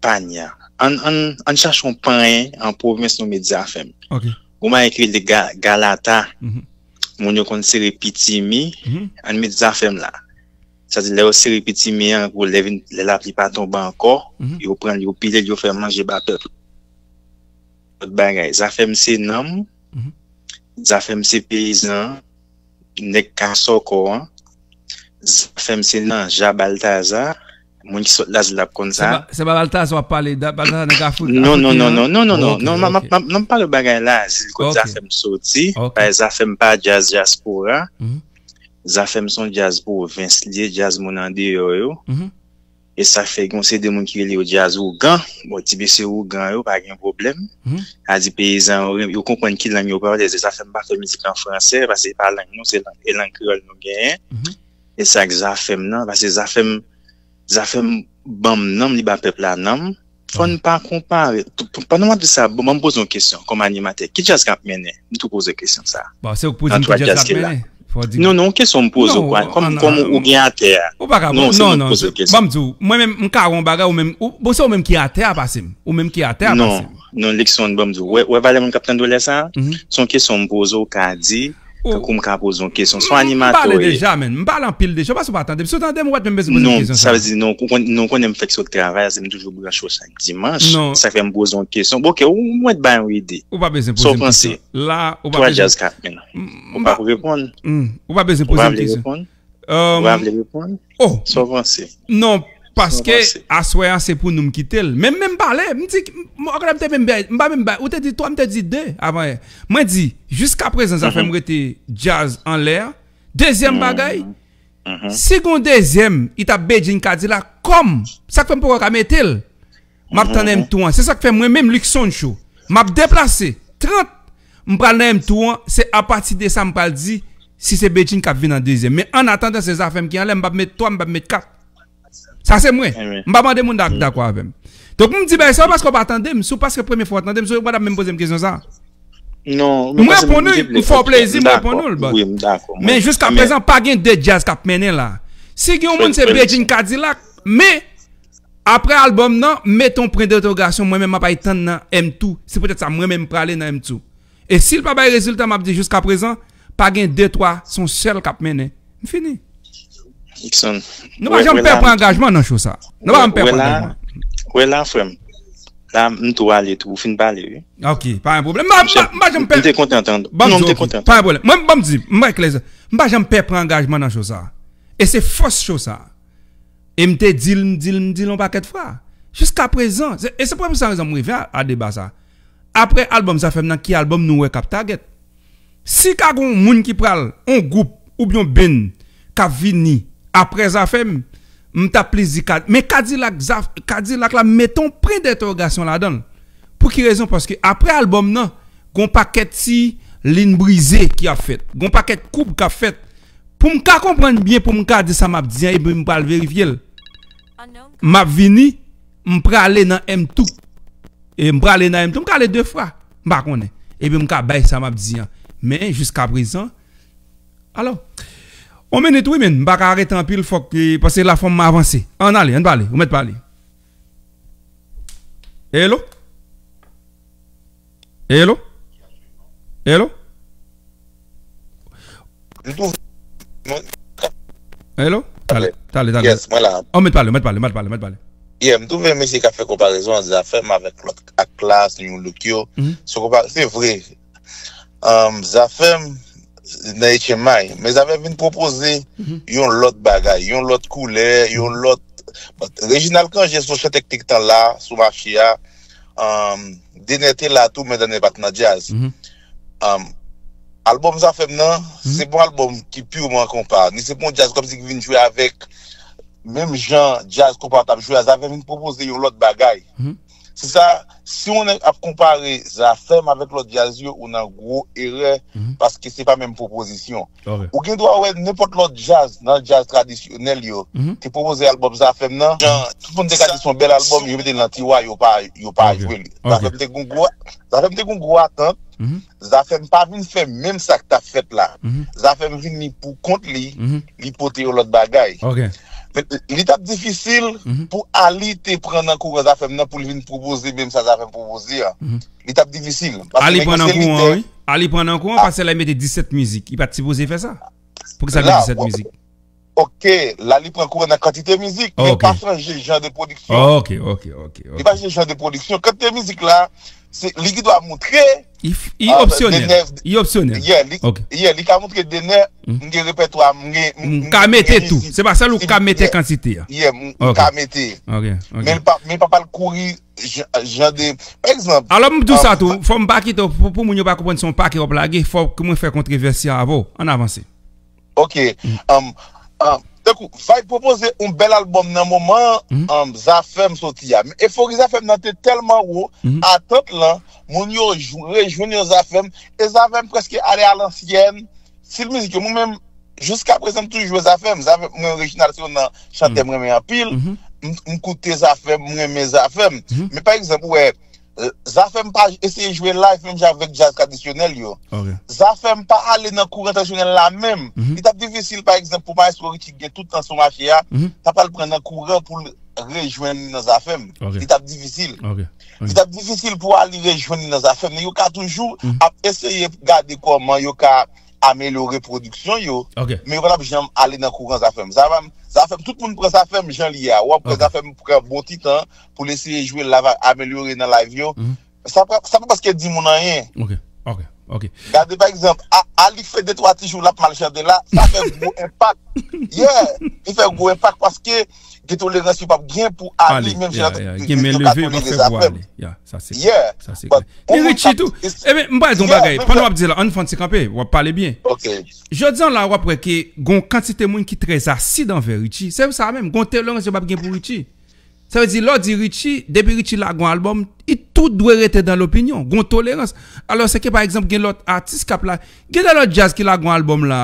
panye a. Ann, ann, ann chache yon panye an pwovens nou met Zafèm. Gon bagay ki rele ga-, galata. Moun yo konn sere pitimi, ann met Zafèm la. Sa di lè yo sere pitimi an, pou lè vin, lè lapli pa tonbe ankò, yo pran l, yo pile l, yo fè manje ba pèp. Lòt bagay, Zafèm se nanm, Zafèm se peyizan, nèg ka sòkò an, Zafèm se nan Ja Baltaza, moun ki sot Lazil ap konn sa. Se pa, se pa Baltaza w ap pale, Baltaza nèg Afrik, non, non, non, non, non, non, non, non, m ap pale bagay Lazil, kot Zafèm soti, pa Zafèm pa djaz dyaspora. Zafèm se yon djaz pwovens li ye, djaz moun andeyò yo. E sa fè gen yon seri de moun ki rele yo djaz ougan. Bon, ti mesye ougan yo, pa gen pwoblèm. A di peyizan yo, yo konprann ki lang yo pale. Zafèm pa fè mizik an fransè, paske se pa lang nou, se lang, e lang kreyòl nou genyen. E sa k Zafèm nan, paske Zafèm, Zafèm ban m nanm, li ba pèp la nanm. Fò n pa konpare. Pandan w ap di sa, bon, ban m poze yon kesyon kòm animatè. Ki djaz k ap mennen? M tou poze kesyon sa. Bon, se ou k pou di m ki djaz k ap mennen. Non, non, kesyon m poze w, kòm, kòm ou gen atè a. Ou pa ka, non, non, non, ban m di w, mwen menm, m ka wè yon bagay, ou menm, ou, bon, se ou menm ki atè a pase m. Ou menm ki atè a pase m. Non, non, Luckson, ban m di w, wè, wè valè moun k ap tande w lè sa a? Se yon kesyon m poze w, ka di, tankou m ka poze yon kesyon. Se yon animatè w ye. M pale deja, menn. M pale anpil deja. Paske ou pa tande m. Si w tande m, ou pa t menm bezwen poze m kesyon sa. Non, sa vle di, non, ou konn-, non, ou konnen m fèk sot travay, se m toujou branche w chak dimanch. Sa fè m poze yon kesyon. Bon, ok, ou mwen bay yon ide. Ou pa bezwen poze m kesyon. Sa w panse? La, ou pa bezwen. Twa djaz k ap mennen. Ou pa pou reponn? Ou pa bezwen poze m kesyon. Ou pa vle reponn? Ou pa vle reponn? Oh. Sa w panse? Non, paske aswè a se pou nou m kite l. Men, men m pale, m di, m, m, m te menm bay, m pa menm bay, ou te di twa, m te di de avan yè. Mwen di, jiska prezan, Zafèm rete djaz anlè a. Dezyèm bagay, si gon dezyèm, li t ap Bedjine Kadilak, kòm, sa k fè m poko ka mete l. M ap tann M two an. Se sa k fè mwen menm, Luckson Show, m ap deplase trant, m pral nan M two an, se apati de sa m pral di si se Bedjine k ap vin an dezyèm. Men annatandan, se Zafèm ki anlè, m p ap met twa, m p ap met kat. Sa se mwen. M pa mande moun dak-, dakò avè m. Donk, m di bagay sa yo paske w pa tande m. Si w paske premye fwa w tande m, si w pa t ap menm poze m kesyon sa a. Non, m reponn ou, m fè w plezi, m reponn ou l, bòs. Men jiska prezan, pa gen de djaz k ap mennen la. Si gen yon moun, se Bedjine Kadilak, men apre albòm nan, m mete yon pwen dentèwogasyon, mwen menm m ap ay tann nan M two. Se poutèt sa mwen menm m prale nan M two. E si l pa bay rezilta, m ap di jiska prezan, pa gen de twa, se yon sèl k ap mennen. M fini. Luckson, nou pa janm pè pran angajman nan show sa. Nou pa janm pè pran angajman. Wè la, frè m. La, m tou ale tou, ou fin pale, wi. Ok, pa gen pwoblèm. M pa, m pa, m pa janm pè. M te kontan tande. Non, m te kontan tande. Pa gen pwoblèm. Mwen, ban m di, m bay klè, m pa janm pè pran angajman nan show sa. E se fòs show sa. E m te di l, m di l, m di l yon pakèt fwa. Jiska prezan, se, e se premye sa rezon m rive a, a deba sa. Apre albòm Zafèm nan, ki albòm nou wè k ap target? Si ka gon moun ki pral, on gwoup oubyen on band k ap vini apre Zafèm, m t ap plis di Kad-, men Kadilak, Zaf-, Kadilak la, m mete on pwen dentèwogasyon ladan l. Pou ki rezon? Paske apre albòm nan, gon pakèt ti liy brize ki ap fèt. Gon pakèt koub k ap fèt. Pou m ka konprann byen, pou m ka di sa m ap di an, epi m pral verifye l. M ap vini, m prale nan M two. E m prale nan M two, m ka ale de fwa. M pa konnen. Epi m ka bay sa m ap di an. Men, jiska prezan, alò, on minit, wi, men, m pa ka rete anpil, fòk, e, paske la fò m avanse. Ann ale, ann pale, ou mèt pale. Hello? Hello? Hello? M twouve. Hello? Tale, tale, tale. Yes, mwen la. Oh, mèt pale, mèt pale, mèt pale, mèt pale. Yeah, m twouve mesye k ap fè konparezon an Zafèm avèk lòt ak Klass, New Look yo. Se konpa-, se vre. Um, Zafèm nan H M I. Men Zafèm vin pwopoze yon lòt bagay, yon lòt koulè, yon lòt. Reginald Cangé se yon chantè k te gentan la sou mache a. Um, Dener te la tou, men Dener pa t nan djaz. Um, albòm Zafèm nan, se pa yon albòm ki pirman konpa. Ni se pa yon djaz kòmsi ki vin jwe avèk menm jan djaz konpa t ap jwe a. Zafèm vin pwopoze yon lòt bagay. Se sa, si yon nèg ap konpare Zafèm avèk lòt djaz yo, ou nan gwo erè, paske se pa menm pwopozisyon. Ou gen dwa wè nenpòt lòt djaz, nan djaz tradisyonèl yo, te pwopoze albòm Zafèm nan, jan tout moun te ka di se yon bèl albòm, yo mete l nan tiwa, yo pa, yo pa jwe li. Zafèm te gon gwo, Zafèm te gon gwo atant, Zafèm pa vin fè menm sa k t ap fèt la. Zafèm vini pou kont li, li pote yon lòt bagay. Men li t ap difisil pou Ali te pran nan kouran Zafèm nan pou l vin pwopoze menm sa Zafèm pwopoze a. Li t ap difisil. Paske nèg yo se lidè. Ali pran nan kouran, wi. Ali pran nan kouran paske la li mete disèt mizik. Li pa t sipoze fè sa. Poukisa l mete disèt mizik? Ok, la li pran kouran nan kantite mizik, men li pa chanje jan de pwodiksyon. Ok, ok, ok. Li pa chanje jan de pwodiksyon. Kantite mizik la, se li ki dwa moutre. Li opsyonèl. Li opsyonèl. Yeah, li ka moutre Dener, m gen repètwa, m gen. M ka mete tou. Se pa sèl ou ka mete kantite a. Yeah, m ka mete. Men li pa, men li pa pral kouri jan, jan de, pa egzanp. Alò, m di w sa tou, fò m pa kite w, pou, pou moun yo pa konprann se yon pake w ap lage, fò ke mwen fè kontwovèsi avè w. Ann avanse. Ok. Um, um, tankou, Vayb pwopoze yon bèl albòm nan moman, um, Zafèm soti a. Men efori Zafèm nan te tèlman wo, atant lan, moun yo jou-, rejwenn yo Zafèm, e Zafèm prèske ale a lansyèn, stil mizik yo. Mwen menm, jiska prezan, m toujou jwe Zafèm. Zafèm, mwen, Reginald se youn nan chantè m renmen anpil. M, m koute Zafèm, m renmen Zafèm. Men pa egzanp, ou wè, Zafèm pa eseye jwe live menm jan avèk djaz tradisyonèl yo. Zafèm pa ale nan kouran tradisyonèl la menm. Li t ap difisil, pa egzanp, pou Maestro Richie ki gen tout tan sou mache a, ta pral pran nan kouran pou l rejwenn li nan Zafèm. Li t ap difisil. Li t ap difisil pou Ali rejwenn li nan Zafèm. Men yo ka toujou ap eseye gade kòman yo ka amelyore pwodiksyon yo, men yo pa t ap janm ale nan kouran Zafèm. Zafèm, Zafèm, tout moun pran Zafèm jan li ye a. W ap wè Zafèm pran bon ti tan pou l eseye jwe live, amelyore nan live yo. Sa pa, sa pa paske di moun anyen. Ok, ok, ok. Gade, pa egzanp, a, Ali fè de twa ti jou l ap mal chante la, sa fè gwo enpak. Yeah, li fè gwo enpak paske gen tolerans yo p ap gen pou Ali, menm jan yo ka tolere Zafèm. Yeah, sa se klè. Sa se klè. Ni Richie tou. Ebyen, m pral di yon bagay. Pandan w ap di la, ann fè yon ti kanpe, w ap pale byen. Jodi a la, w ap wè ke gon kantite moun ki trè asid anvè Richie. Se sa menm, gon tolerans yo p ap gen pou Richie. Sa vle di, lè w di Richie, depi Richie lage yon albòm, li tout dwe rete dan lopinyon. Gon tolerans. Alò, se ke, pa egzanp, gen lòt atis k ap la, gen de lòt djaz ki lage yon albòm la.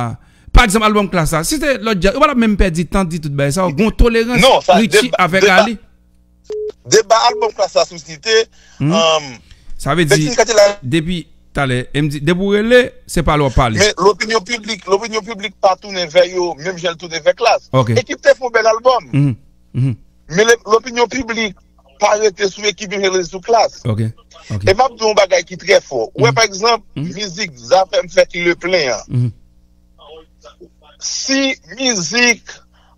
Pa egzanp, albòm Klass la. Si se lòt djaz, yo pa t ap menm pèdi tan di tout bagay sa yo. Gon tolerans Richie avèk Ali. Deba albòm Klass la sou site, um, sa vle di, depi talè, e m di, depi w rele, se pale w ap pale. Men lopinyon piblik, lopinyon piblik pa tounen vè yo, menm jan l tounen vè Klass. Ekip te fè yon bèl albòm. Men le-, lopinyon piblik pa rete sou Ekip, yo rete sou Klass. E m ap di yon bagay ki trè fò. Ou wè, pa egzanp, mizik Zafèm fè ki Leplen an. Si mizik,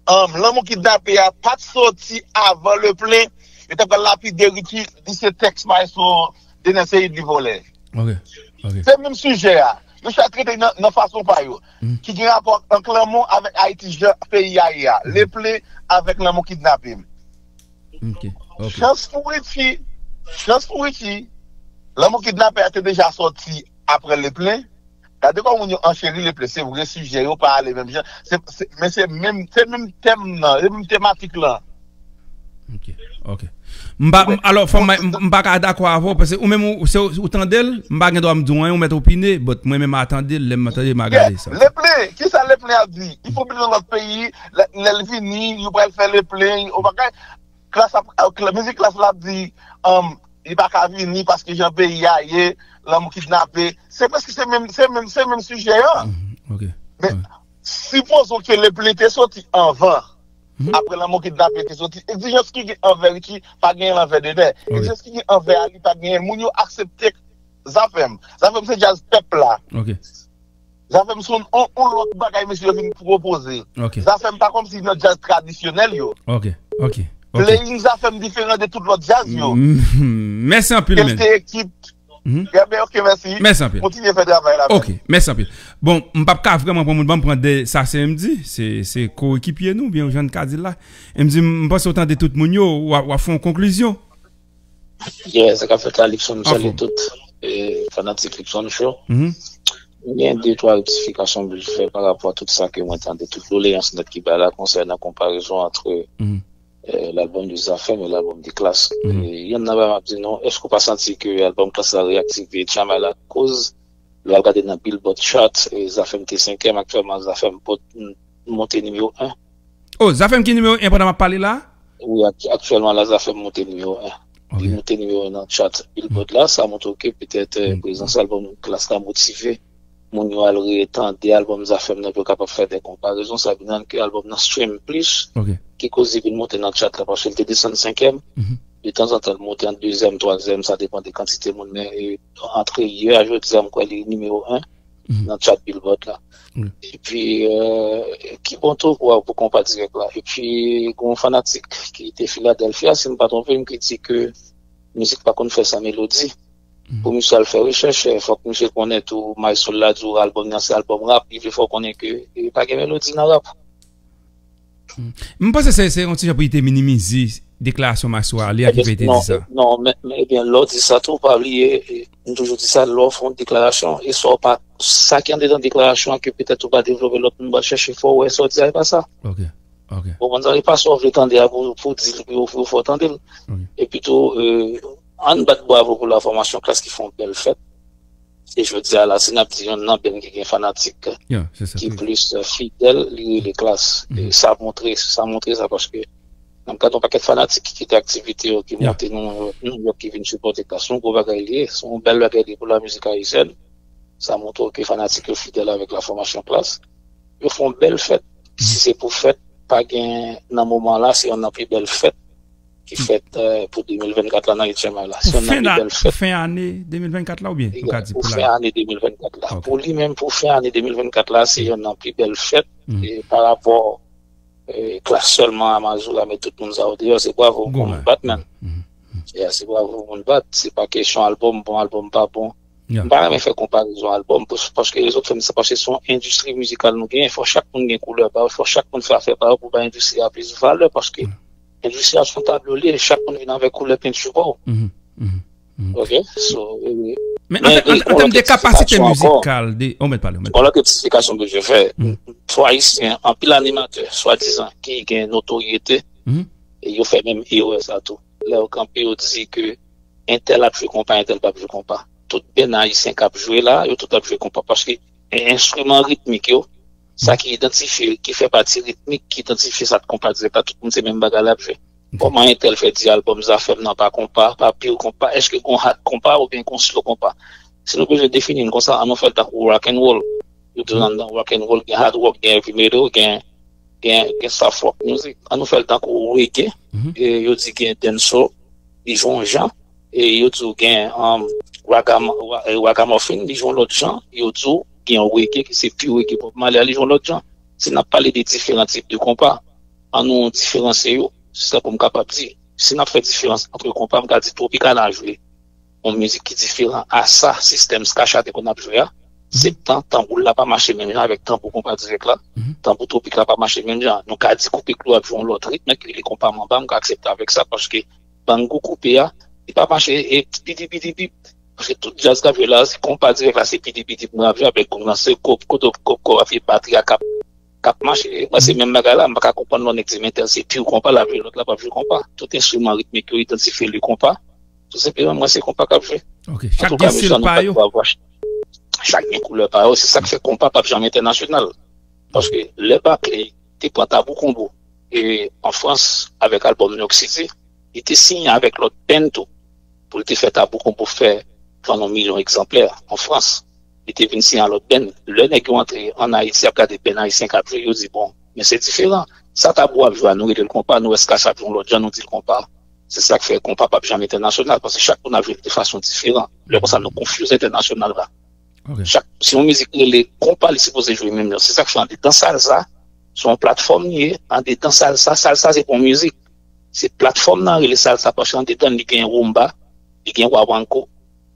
um, Lanmou Kidnape a pa t soti avan Leplen, yo ta pral lapide Richie, li se tèks maestro Dener Ceïde li vòlè. Se menm sijè a. Yo chak trete nan, nan fason pa yo. Ki gen rapò ak lanmou avèk Ayiti, jan peyi a ye a. Leplen avèk Lanmou Kidnape. Chans pou Richie, chans pou Richie, Lanmou Kidnape a te deja sòti apre Leplen. Gade kòman moun yo ancheri Leplen. Se vre, sijè yo pa ale menm jan. Se, se, men se menm, se menm tèm nan, se menm tematik lan. Ok, ok. M pa, m, alò, fò m, m, m pa ka dakò avè w, paske ou menm, ou, se, ou tande l, m pa gen dwa m di w anyen, ou mèt opine, but mwen menm m a tande l, lè m tande l, m a gade sa. Leplen, kisa Leplen ap di? Li fò vin nan lòt peyi, lè, lè l vini, yo pral fè Leplen, ou pa ka, Klass ap, mizik Klass la ap di, um, li pa ka vini paske jan peyi a ye, Lanmou Kidnape. Se prèske se menm, se menm, se menm sijè an. Men, sipozon ke Leplen te soti anvan. Apre Lanmou Kidnape te soti. Egzijans ki gen anvè Richie pa genyen l anvè Dener. Egzijans ki gen anvè Ali pa genyen. Moun yo aksepte Zafèm. Zafèm se djaz pèp la. Ok. Zafèm se yon, yon, yon lòt bagay mesye yo vin pwopoze. Ok. Zafèm pa kòmsi nan djaz tradisyonèl yo. Ok, ok, ok. Playing Zafèm diferan de tout lòt djaz yo. Mm, mèsi anpil, men. Ke l se ekip. Mhm. Ya, ben, ok, mèsi. Mèsi anpil. Kontinye fè travay la, men. Ok, mèsi anpil. Bon, m p ap ka vrèman pran moun, ban m pran de sa se m di, se, se koekipye nou, byen jan n ka di l la. M di, m panse w tande tout moun yo, w a, w a fè yon konklizyon. Yeah, sa k ap fèt la, Luckson, m salye tout e, fanatik Luckson Show. Mhm. Gen de twa rektifikasyon pou fè pa rapò a tout sa ke mwen tande, tout doleyans nèt ki bay la konsènan konparezon ant e, lalbòm de Zafèm e lalbòm de Klass. Mhm. E, yonn nan bagay m ap di nou, èske w pa santi ke albòm Klass la reyaktive Jamay la? Koz lè w ap gade nan Billboard chart, e, Zafèm te senkèm, aktyèlman Zafèm pot, monte nimewo en. Oh, Zafèm ki nimewo en pandan m ap pale la? Wi, ak- aktyèlman la, Zafèm monte nimewo en. Ok. Li monte nimewo en nan chart Billboard la, sa montre ke petèt e, prezans albòm Klass la motive moun yo al retande albòm Zafèm nan pou yo kapab fè de konparezon. Sa vin rann ke albòm nan stream plis, ki koz li vin monte nan chart la, paske li te desann senkèm, detanzantan li monte an dezyèm, twazyèm, sa depann de kantite moun, men e, antre yè a jodi a, m kwè li nimewo en nan chart Billboard la. Epi, e, ki bon tou pou, pou konpa dirèk la. Epi, gen yon fanatik ki te Philadelphia, si m pa twonpe m, ki di ke mizik pa konn fè san melodi. Pou misye al fè rechèch, e, fòk misye konnen tou Maestro la di w albòm nan se albòm rap, li vle fè w konnen ke e, pa gen melodi nan rap. M panse se, se yon ti jan pou li te minimize deklarasyon Maestro a, li a ki fè li te di sa. Non, men, men, ebyen, lè w di sa tou, pa bliye, e, m toujou di sa, lè w fè yon deklarasyon, e sa w pa, sa ki andedan deklarasyon an, ke petèt ou pa devlope, lòt moun pral chèche fè w wè sa w di a, e pa sa. Ok, ok. Ou konprann sa, e pa sa w vle tande a pou, pou di l, pou, pou fè w tande l. Ok. Epi tou, e, ann bat bravo pou la fòmasyon Klass ki fè yon bèl fèt. E jodi a la, si n ap di yonn nan band ki gen fanatik ki plis, e, fidèl, li rele Klass. E sa montre, sa montre sa paske n ap gade yon pakèt fanatik ki kite aktivite yo, ki monte New York, New York, ki vin sipòte Klass. Se yon gwo bagay li ye, se yon bèl bagay li ye pou la mizik ayisyèn. Sa montre ke fanatik yo fidèl avèk la fòmasyon Klass. Yo fè yon bèl fèt. Si se pou fèt, pa gen nan moman la, se yonn nan pi bèl fèt ki fèt, e, pou de mil vennkat la nan H M I la. Se yonn nan pi bèl fèt. Pou fen ane de mil vennkat la oubyen nou ka di pou fen ane de mil vennkat la. Pou li menm, pou fen ane de mil vennkat la, se yonn nan pi bèl fèt e, pa rapò e, Klass sèlman a Mazora, men tout moun sa yo deyò, se bravo pou moun bat, men. Ya, se bravo pou moun bat. Se pa kesyon albòm bon, albòm pa bon. M pa renmen fè konparezon albòm, pas- paske rezon k fè m di sa, paske se yon endistri mizikal nou genyen. Fò chak moun gen koulè pa yo, fò chak moun fè afè pa yo pou bay endistri a plis valè, paske endistri a se yon tablo li ye, chak moun vin avèk koulè penti pa w. Ok, so, e, men an tèm de kapasite mizikal, de, on mèt pale, on mèt pale. Yon lòt rektifikasyon ke je fè, swa ayisyen, anpil animatè, swadizan, ki gen notoryete, e yo fè menm erè sa tou. Lè yo kanpe, yo di ke entèl ap jwe konpa, entèl p ap jwe konpa. Tout band ayisyen k ap jwe la, yo tout ap jwe konpa. Paske en- enstriman ritmik yo, sa ki idantifye, ki fè pati ritmik, ki idantifye sa k konpa dirèk la, tout moun se menm bagay la ap jwe. Kòman entèl fè di albòm Zafèm nan pa konpa, pa pure konpa? Èske gon hard konpa oubyen gon slow konpa? Si nou bezwen defini l konsa, ann nou fè l tankou rock and roll. Yo di anndan rock and roll, gen hard rock, gen heavy metal, gen, gen, gen soft rock music. Ann nou fè l tankou reggae. E yo di gen dancehall, li jwe yon jan. E yo di w gen, um, ragam- ra- e, ragamuffin, li jwe yon lòt jan. Yo di w gen reggae ki se pure reggae Bob Marley, li jwe yon lòt jan. Si n ap pale de diferan tip de konpa, ann nou diferansye yo, se sa pou m kapab di. Si n ap fè diferans ant konpa, m ka di Tropicana jwe yon mizik ki diferan a sa sistèm Skacha te konn ap jwe a. Se tan tanbou la pa mache menm jan avèk tanbou konpa dirèk la. Tanbou Tropik la pa mache menm jan. Nou ka di koupe klou ap jwe yon lòt ritm, men ki rele konpa manba, m ka aksepte avèk sa, paske bangou koupe a, li pa mache e pidi pidi pip. Paske tout djaz k ap jwe la, se konpa dirèk la, se pidi pidi pou m ap jwe avèk gong lan, se kop, kodo, kop, kop, epi batri a k ap k ap mache. Mwen, se menm bagay la. M pa ka konprann lè yon nèg di m entèl se pure konpa, l ap jwe, lòt la p ap jwe konpa. Tout enstriman ritmik yo idantifye le konpa. Tou senpleman, mwen, se konpa k ap jwe. Ok, chak gen stil pa yo. Chak gen koulè pa yo. Se sa k fè konpa p ap janm entènasyonal. Paske lè Barclay te pran Tabou Combo e an Frans avèk albòm New York City, li te siyen avèk lòt band tou pou l te fè Tabou Combo fè vann yon milyon egzanplè an Frans. Li te vin siyen a lòt band. Lè nèg yo antre ann Ayiti, y ap gade band ayisyen k ap jwe, yo di, bon, men se diferan. Sa Tabou ap jwe a, nou rele l konpa, nou wè Skacha ap jwe yon lòt jan, nou di l konpa. Se sa k fè konpa p ap janm entènasyonal, paske chak moun ap jwe l de fason diferan. Lè konsa, nou konfize entènasyonal la. Chak, si yon mizik rele konpa, li sipoze jwe menm jan. Se sa k fè andedan salsa, se yon platfòm li ye, andedan salsa, salsa se pa yon mizik. Se platfòm nan rele salsa, paske andedan li gen rumba, li gen guaguancó,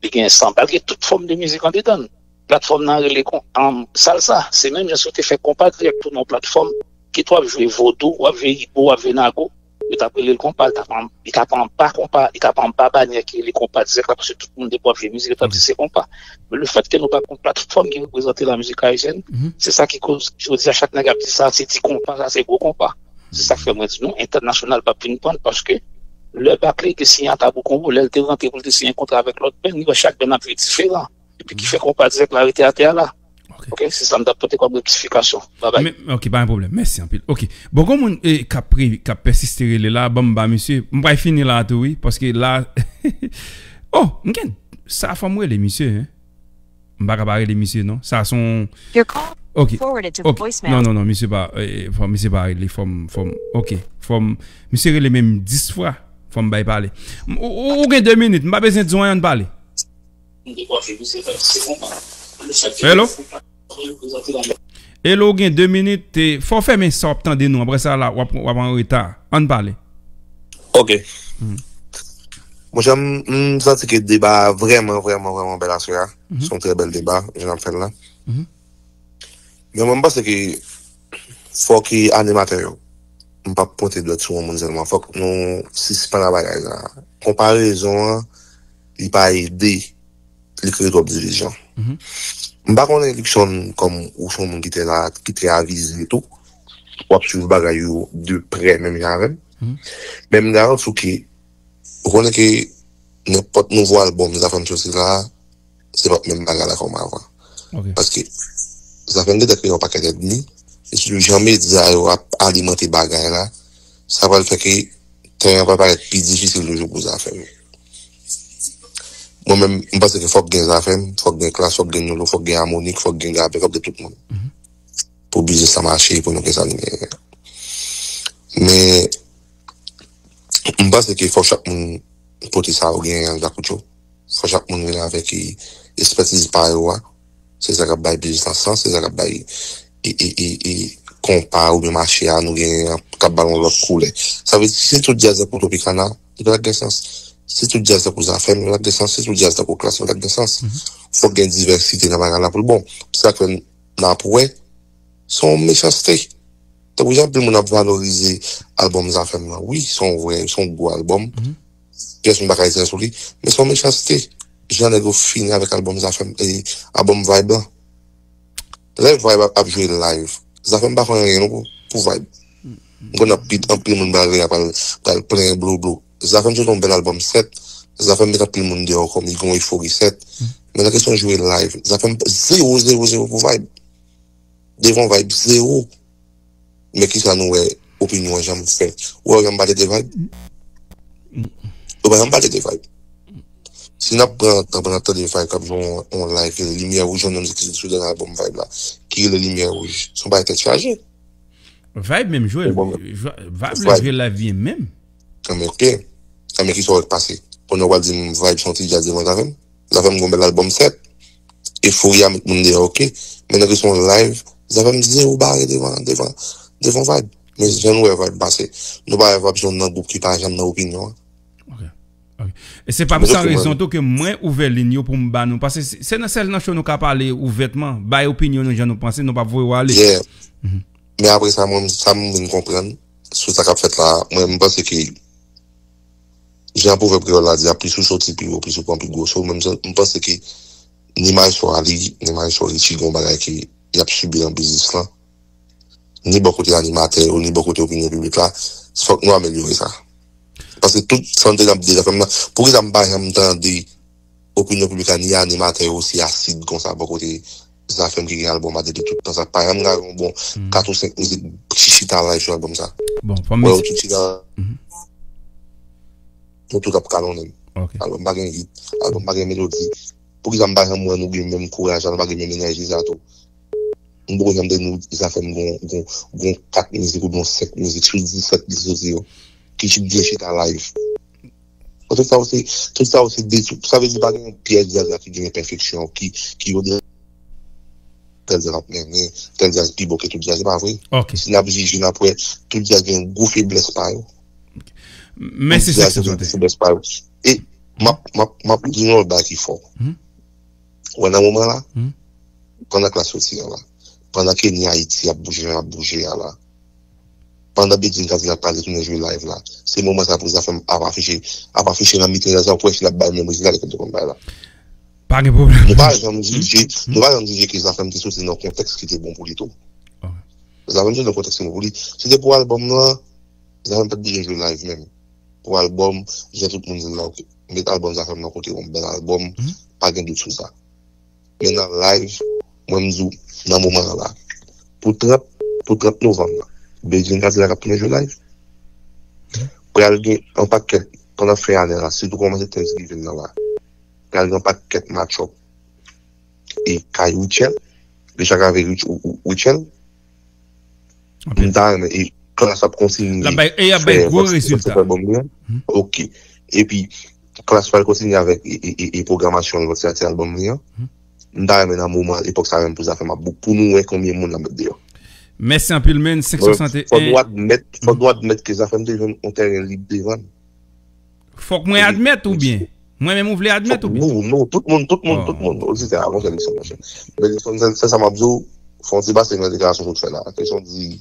li gen samba, li gen tout fòm de mizik andedan. Platfòm nan rele kon, um, salsa. Se menm jan si w te fè konpa dirèk tou nan yon platfòm, kit w ap jwe vodou, w ap jwe ibo, w ap jwe nago, yo t ap rele l konpa, li t ap an, li t ap anba konpa, li t ap anba banyè ki rele konpa dirèk la, paske tout moun depi w ap jwe mizik, yo t ap di se konpa. Men lefètke nou pa gen yon platfòm ki reprezante lamizik ayisyèn, se sa ki koz jodi a chak nèg ap di sa se ti konpa, sa se gwo konpa. Se sa k fè mwen di nou, entènasyonal p ap vin pran l, paske lè Bakley te siyen a Tabou Konbo, lè l te rantre pou l te siyen kontra avèk lòt band, li wè chak band ap jwe diferan. Epi ki fè konpa dirèk la rete atè a la. Ok, se sa m t ap pote kòm rektifikasyon. Babay. Men, ok, pa gen pwoblèm. Mèsi anpil. Ok. Bon, gon moun eh, k ap pre- k ap pèsiste rele la, ban m ba misye. M pral fini la tou, wi, paske la. Oh, m gen. Sa fò m rele misye, hein? M pa ka pa rele misye, non. Sa son. Your call Ok. forwarded to Ok. voicemail. Non, non, non, misye pa. Eh, fò misye pa rele. Fò m. Fò m. Ok. Fò m. Misye rele menm dis fwa. Fò m bay pale. M- Ou, ou, ou gen de minit. M pa bezwen di w anyen, ann pale. Hello? Hello, ou gen de minit. Te, fò w fèmen sa w ap tande nou. Apre sa, la, w ap, w ap an reta. Ann pale. Ok. Monchè, m, m santi ke deba a vrèman, vrèman, vrèman bèl aswè a. Se yon trè bèl deba, jan n ap fè l la. Men mwen, m panse ke fòk animatè yo, m p ap pote dwèt sou yon moun sèlman. Fòk nou sispann ak bagay sa a. Konparezon an, li pa ede, li kreye twòp divizyon. M pa konnen Luckson kòm ou se yon moun ki trè la, ki trè avize tou. W ap swiv bagay yo de prè menm jan avè m. Men m garanti w ke Ou konnen ke nenpòt nouvo albòm Zafèm soti la, se p ap menm bagay la kòm avan. Paske Zafèm gentan kreye yon pakèt ènmi, e sitou jan medya yo ap alimante bagay la, sa pral fè ke teren an pral parèt pi difisil toujou pou Zafèm. Mwen menm, m panse ke fòk gen Zafèm, fòk gen Klass, fòk gen Nolo, fòk gen Amonik, fòk gen Gabe, fòk gen tout moun. Pou biznis la mache, pou nou gen sa nou genyen. Men, M panse ke fòk chak moun pote sa yo genyen anndan kout yo. Fòk chak moun vin avèk e, espètiz pa yo a. Se sa k ap bay biznis lan sans, se sa k ap bay e, e, e, e, konpa oubyen mache a nou genyen an k ap ba l yon lòt koulè. Sa vle di, si tout djaz la pou Tropicana, li pa t ap gen sans. Si tout djaz la pou Zafèm, li pa t ap gen sans. Si tout djaz la pou Klass, li pa t ap gen sans. Fòk gen divèsite nan bagay la pou l bon. Se sa k fè n ap wè, se yon mechanste. Tankou jan anpil moun ap valorize albòm Zafèm lan. Wi, se yon vrè, se yon gwo albòm. Pyès moun pa ka retire sou li. Men se yon mechanste. Jan nèg yo fini avèk albòm Zafèm, e, albòm Vibe lan. Lè Vibe ap, ap jwe live, Zafèm pa fè anyen non pou, pou Vibe. M konnen anpil, anpil moun pral, pral, pral plenyen bloblo. Zafèm sot yon bèl albòm, sèt. Zafèm met anpil moun deyò kòm li gen yon efori, sèt. Men nan kesyon jwe live, Zafèm zewo, zewo, zewo pou Vibe. Devan Vibe, zewo. Men kisa nou wè opinyon an janm fè? Ou wè yo janm pale de Vibe? Yo pa janm pale de Vibe. Si n ap pran tan pou n ap tande Vibe k ap jwe yon, yon live ki rele Limyè Wouj, yon mizik ki soti sou dènye albòm Vibe la, ki rele Limyè Wouj, se yon bagay tèt chaje. Vibe menm jwe, Vibe la jwe live li menm. Anben, ok. Anben, kisa w wè k pase? Kounye a w pral di m Vibe se yon ti djaz devan Zafèm? Zafèm gen yon bèl albòm, sèt. Efori a met moun deyò, ok. Men nan kesyon live, Zafèm zewo bare devan, devan, devan Vibe. Men jan nou wè Vibe pase, nou pa wè Vibe se youn nan gwoup ki pa janm nan opinyon an. Ok. Ok. E se pa pou sa rezon tou ke mwen ouvè liy yo pou m ba nou. Paske se, se nan sèl nan show nou ka pale ouvètman, bay opinyon nou jan nou panse, nou p ap voye w ale. Yeah. Men apre sa, mwen, sa m vin konprann sou sa k ap fèt la, mwen, m panse ke jan pwovèb kreyòl la di a, plis ou soti pi wo, plis ou pran pi gwo. So, mwen, m, m panse ke ni Maestro Ali, ni Maestro Richie gen yon bagay ke y ap sibi nan biznis lan. Ni bò kote animatè yo, ni bò kote opinyon piblik la, fòk nou amelyore sa. Paske tout sa n te ap di Zafèm nan, poukisa m pa janm tande opinyon piblik la, ni animatè yo osi asid konsa bò kote Zafèm ki gen albòm a depi tout tan sa? Pa janm gade yon bon kat ou senk mizik ki chita live sou albòm sa. Bon, fò m Wè yo tout chita, nou tout ap kalonnen. Ok. Albòm pa gen hit, albòm pa gen melodi. Poukisa m pa janm wè nou gen menm kouraj la, nou pa gen menm enèji sa tou? M poko janm tande nou Zafèm gon, gon, gon kat mizik oubyen senk mizik sou disèt li soti yo ki byen chita live. Tout sa yo se, tout sa yo se de, sa vle di pa gen yon pyès djaz la ki gen enpèfeksyon, ki, ki yo de tèl djaz ap mennen, tèl djaz pi bon ke tout djaz, se pa vre. Ok. Si n ap jije, n ap wè, tout djaz gen gwo feblès pa yo. Tout djaz gen gwo feblès pa yo. E m ap, m ap, m ap di yon bagay ki fò. Ou wè nan moman la, pandan Klass soti an la, pandan Kenny Haiti ap bouje jan ap bouje a la, pandan Bedjine Cadillac pa retounen jwe live la, se moman sa pou Zafèm ap afiche, ap afiche nan mitan djaz la, ou kwè si l ap bay menm rezilta ke l te konn bay la. Pa gen pwoblèm. Nou pa janm jije, nou pa janm jije ke Zafèm te soti nan kontèks ki te bon pou li tou. Zafèm soti nan kontèks ki bon pou li. Si te pou albòm lan, Zafèm pa t bezwen jwe live menm. Pou albòm, jan tout moun di l la, ok. Met albòm Zafèm nan kote yon bèl albòm, pa gen dout sou sa. Men nan live, mwen m di w, nan moman an la, pou trant, pou trant novanm nan, Bedjine Cadillac ap tounen jwe live. Pral gen yon pakèt, pandan fen ane la, sitou kòmanse Thanksgiving nan la, pral gen yon pakèt match-up e kay Rutshelle, Rutshelle avèk Rutshelle. M ta renmen, e Klass ap kontinye fè vòt sèti albòm li an. Ok. Epi, Klass pral kontinye avèk e, e, e, e pwogramasyon vòt sèti albòm li an. M ta renmen nan moman epòk sa menm pou Zafèm ap bouk pou nou wè konbyen moun l ap met deyò. Mèsi anpil, men. Senk swasanteyen. Fòk nou admèt, fòk nou admèt ke Zafèm te jwenn yon tèren lib devan l. Fòk mwen admèt oubyen? Mwen menm ou vle admèt oubyen? Non, non, tout moun, tout moun, tout moun. Oditè a, monchè, listen, monchè. Men listen, se, se sa m ap di w, fè yon ti pase nan deklarasyon w sot fè la. Kesyon di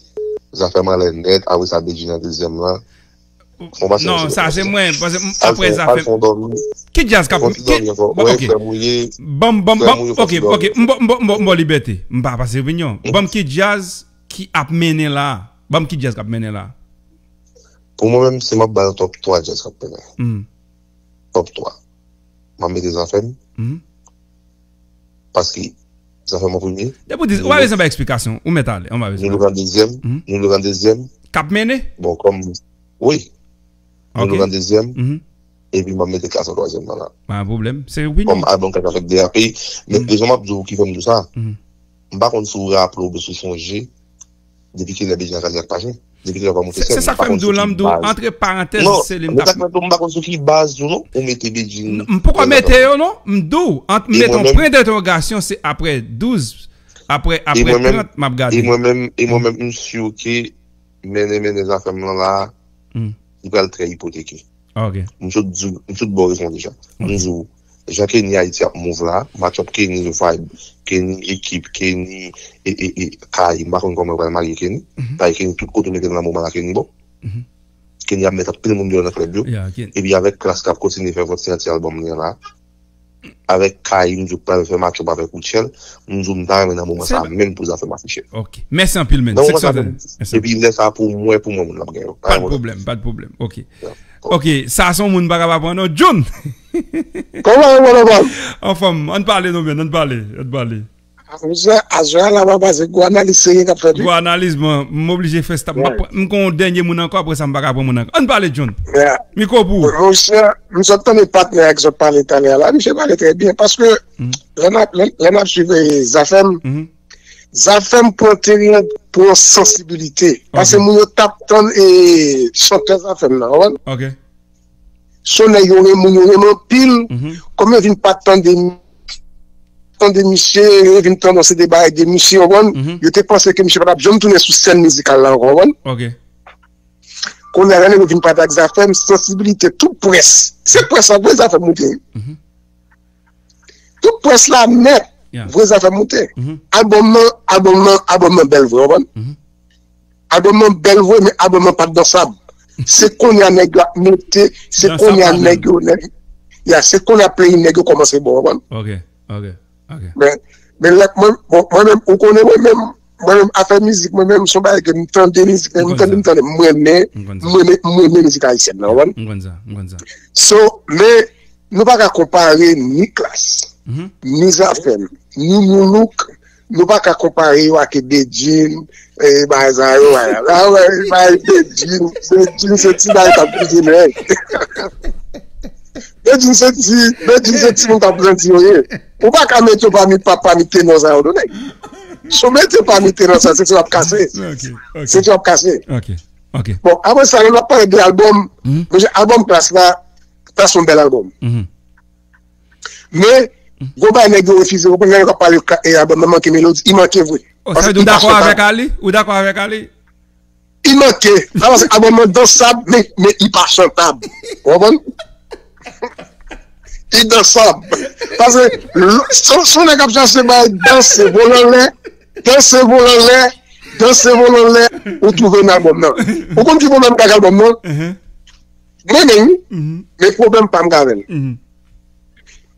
Zafèm anlè nèt, apre sa Bedjine nan dezyèm lan. Fè yon pase nan deklarasyon. Non, sa se mwen, paske m, apre Zafèm. Ki djaz k ap, bon, ok. Ban m, ban m, ban m, ok, ok, m ba, m ba, m ba, m ba w libète. M pa pase opinyon. Ban m ki djaz ki ap mennen la. Ban m ki djaz k ap mennen la. Pou mwen menm, si m ap ba yon top twa djaz k ap mennen. Top twa. M ap mete Zafèm. Paske Zafèm an premye. Depi w di, ou pa bezwen bay eksplikasyon. Ou mèt ale. Ou pa bezwen. Noulou an dezyèm. Noulou an dezyèm. K ap mennen? Bon, kòm, wi. Noulou an dezyèm. Epi m ap mete Klass an twazyèm nan la. Pa gen pwoblèm. Se opinyon. Kòm albòm Klass avèk D A P. Men rezon m ap di w ki fè m di w sa. M pa konn si w raple w oubyen si w sonje. Depi kilè Bedjine Cadillac pa jwe? Depi kilè w pa monte sèn? Se sa k fè m di w lan, m di w, antre parantèz, se li m t ap. Non, men sa k fè m di w, m pa konn sou ki baz tou non, ou mete Bedjine. M poko mete yo non, m di w, ant m mete yon pwen dentèwogasyon, se apre douz, apre, apre trant, m ap gade. E mwen menm, e mwen menm, m si ke mennen, mennen Zafèm lan la, li pral trè ipoteke. M sot di w, m sot ba w rezon deja. M di w, jan Kenny Haiti ap move la, match up Kenny vibe, Kenny ekip, Kenny e, e, e, kay, m pa konn kòman yo pral marye Kenny. Paske Kenny tout kote w mete l nan moman la, Kenny bon. Kenny ap met anpil moun deyò nan klèb yo. Epi avèk Klass k ap kontinye fè vòt siyati albòm li an la, avèk Kay, m di w k pral fè match up avèk Rutshelle, m di w m ta renmen nan moman sa a menm pou Zafèm afiche. Ok. Mèsi anpil, men. Nan moman sa a menm. Epi lè sa a pou mwen, pou mwen, moun nan ap gen yo. Pa de pwoblèm, pa de pwoblèm. Ok. Ok, sa se yon moun pa ka pa pran non. Jun! Kòman ou, mon amour? Anfòm, ann pale non, men, ann pale, ann pale. Monchè, aswè a la papa, se gwo analiz serye k ap fèt wi. Gwo analiz, mwen, m oblije fè stop. M ap pran, m gon yon dènye moun ankò, apre sa m pa ka pran moun ankò. Ann pale, Jun. Mikwo pou ou. Monchè, m sot tande patnè a k sot pale talè a la, misye pale trè byen, paske lè n ap, lè, lè n ap swiv, eh, Zafèm, Zafèm pran teren an pou yon sansibilite. Paske moun yo t ap tann, eh, chantè Zafèm nan, w konprann? Ok. Se yon nèg yo renmen, moun yo renmen anpil. Kòm yo vin pa tande, tande misye, yo vin tande yon seri de bagay de misye, w konprann? Yo te panse ke misye pa t ap janm tounen sou sèn mizikal la ankò, w konprann? Ok. Kounye a, lè nèg yo vin pale ak Zafèm, sansibilite tout près. Se près la vre Zafèm moute. Tout près la nèt, vre Zafèm moute. Albòm nan, albòm nan, albòm nan bèl vre, w konprann? Albòm nan bèl vre, men albòm nan pa t dansab. Se kounye a nèg yo ap monte, se kounye a nèg yo, nèg, ya, se kounye a peyi nèg yo kòmanse bon, w konprann? Ok, ok, ok. Men, men lè mwen, bon, mwen menm, ou konnen mwen menm, mwen menm afè mizik, mwen menm, se yon bagay ke m tande mizik, men m tande, m tande, m renmen, m renmen, m renmen mizik ayisyèn nan, w konprann? M konn sa, m konn sa. So, men, nou pa ka konpare ni Klass, ni Zafèm, ni Nulook. Nou pa ka konpare yo ak Bedjine, eh, bagay sa yo, bagay la, bagay Bedjine, Bedjine se ti bagay k ap bouje nèg. Bedjine se ti, Bedjine se timoun k ap grandi yo ye. Ou pa ka mete yo pami, pa, pami tenò sa yo, non, nèg. Si w mete yo pami tenò sa, se ti w ap kase. Se ti w ap kase. Ok, ok. Bon, apre sa, lè n ap pale de albòm, monchè, albòm Klass la, Sa se yon bèl albòm. Men, gon bagay nèg yo refize, ou konprann, lè yo ka pale ka- e albòm nan manke melodi, li manke vre. Ou dakò avèk Ali? Ou dakò avèk Ali? Li manke. Sa paske albòm nan dansab, men, men li pa chantab. Ou konprann? Li dansab. Paske, si yon nèg ap chache bay danse, vole anlè, danse, vole anlè, danse, vole anlè, ou twouve nan albòm nan. Ou konn ki pwoblèm m gen ak albòm nan? Mwen menm, men pwoblèm pa m gen avè l.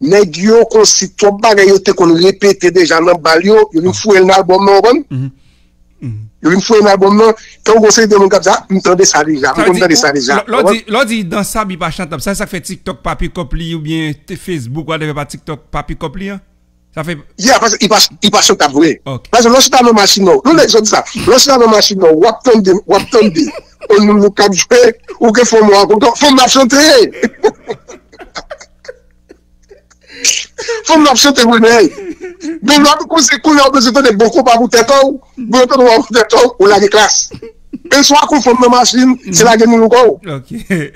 Nèg yo konsi twòp bagay yo te konn repete deja nan bal yo, yo vin foure l nan albòm nan, ou konprann? Yo vin foure l nan albòm nan, tankou gon seri de moun k ap di, "Ah, m tande sa deja, m konn tande sa deja." Lè w di, lè w di dansab, li pa chantab, sa, sa k fè TikTok pa pick up li, oubyen te Facebook, whatever, pa TikTok pa pick up li an? Sa fè Yeah, paske li pa, li pa chantab vre. Paske lè w chita nan machin nan, nou lè jodi sa, lè w chita nan machin nan, w ap tande, w ap tande yon nou k ap jwe, ou gen fanm ou a kontan, fanm nan ap chante. Fanm nan ap chante vre, men. Men lòt koze, kounye a w bezwen tande bon konpa pou tèt ou, bon konpa pou tèt ou, ou lage klas. Men swa kon fanm nan machin, se lage nou nou kò w.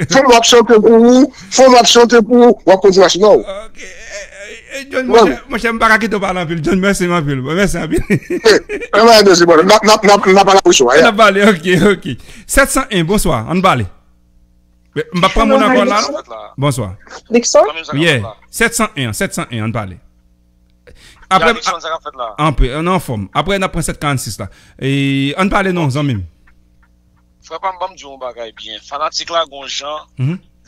Fanm w ap chante pou ou, fanm w ap chante pou ou, w ap kondi machin ou. Ok. Eh, eh, eh, John, monchè, monchè, m pa ka kite w pale anpil. John, mèsi anpil. Mèsi anpil. N ap pale, ok, ok. Sèt san en, bonswa. Ann pale. M pa pran moun ankò la, non? Bonswa. Dixon? Yeah. Sèt san en, sèt san en, ann pale. Apre, anpe, ann anfòm. Apre, n ap pran sèt karannsis la. E, ann pale non, zanmi m. Frè pa m, ban m di w yon bagay byen. Fanatik la gon jan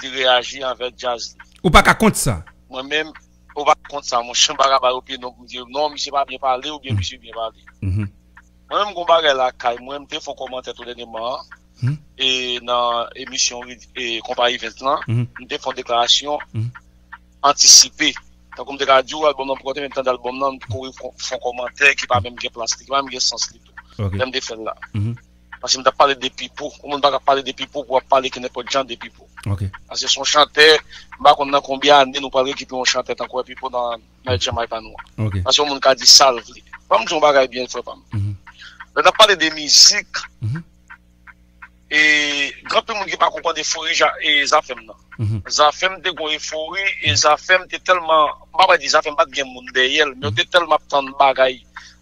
li reyaji avèk djaz li. Ou pa ka kont sa. Mwen menm, ou pa kont sa, monchè, m pa ka ba yo pye non pou m di non, misye pa byen pale oubyen misye byen pale. Mwen menm, gon bagay lakay mwen, m te fè yon kòmantè tou dènyèman an, e nan emisyon e Konpa Event lan, m te fè yon deklarasyon antisipe. Tankou m te ka di w, albòm nan poko te menm tande albòm nan, m kouri fè yon kòmantè ki pa menm gen plas li, ki pa menm gen sans li tou. Lè m te fè l la. Paske m t ap pale de Pipo. Yon moun pa ka pale de Pipo pou w ap pale ki nenpòt jan de Pipo. Paske se yon chantè, m pa konn nan konbyen ane nou pral rekipe yon chantè tankou Pipo nan, nan Jamay pa nou an. Paske yon moun ka di sa l vle. Ban m di yon bagay byen, frè pa m. Lè n ap pale de mizik, e, gen anpil moun ki pa konprann efori e Zafèm nan. Zafèm te gon efori, e Zafèm te tèlman, m pa pral di Zafèm pa t gen moun dèyè l, men yo te tèlman ap tann bagay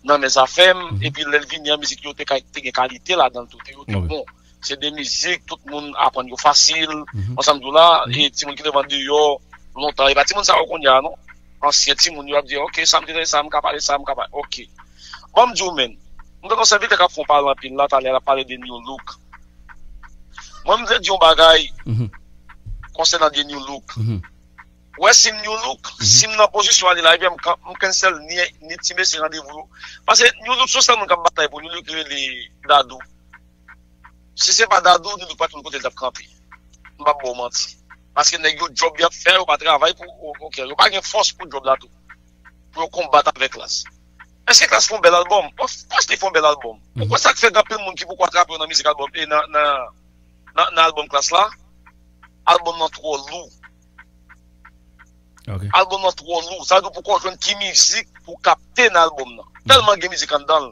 nan men Zafèm, epi lè l vini an, mizik yo te, te gen kalite ladan l tou, yo te bon. Se de mizik, tout moun aprann yo fasil. Ansanm di w la, e timoun ki te vann deyò lontan, e pa timoun sa yo kounye a, non. Ansyen timoun yo ap di, ok, sa m te tande, sa m ka pale, sa m ka pale, ok. Ban m di w, men, m te konn sèvitè k ap fè yon pale anpil la, talè l ap pale de New Look. Mwen, m vle di yon bagay konsènan de New Look. Ou wè, si m New Look, si m nan pozisyon a li la, ebyen, m, m cancel ni, ni ti mesye randevou yo. Paske New Look, se yon sèl moun k ap batay pou New Look, li rele Dadou. Si se pa Dadou, New Look pa t konn kote l t ap kanpe. M p ap ba w manti. Paske nèg yo, djòb y ap fè, yo pa travay pou, o-, ok, yo pa gen fòs pou djòb la tou. Pou yo konbat avèk Klass. Èske Klass fè yon bèl albòm? Of course, li fè yon bèl albòm. Ou kwè sa k fè gen anpil moun ki poko atrape yo nan mizik albòm, e nan, nan, nan, nan albòm Klass la? Albòm nan twò lou. Albòm nan twò lou. Sa vle di ou poko jwenn ki mizik pou kapte nan albòm nan. Tèlman gen mizik anndan l.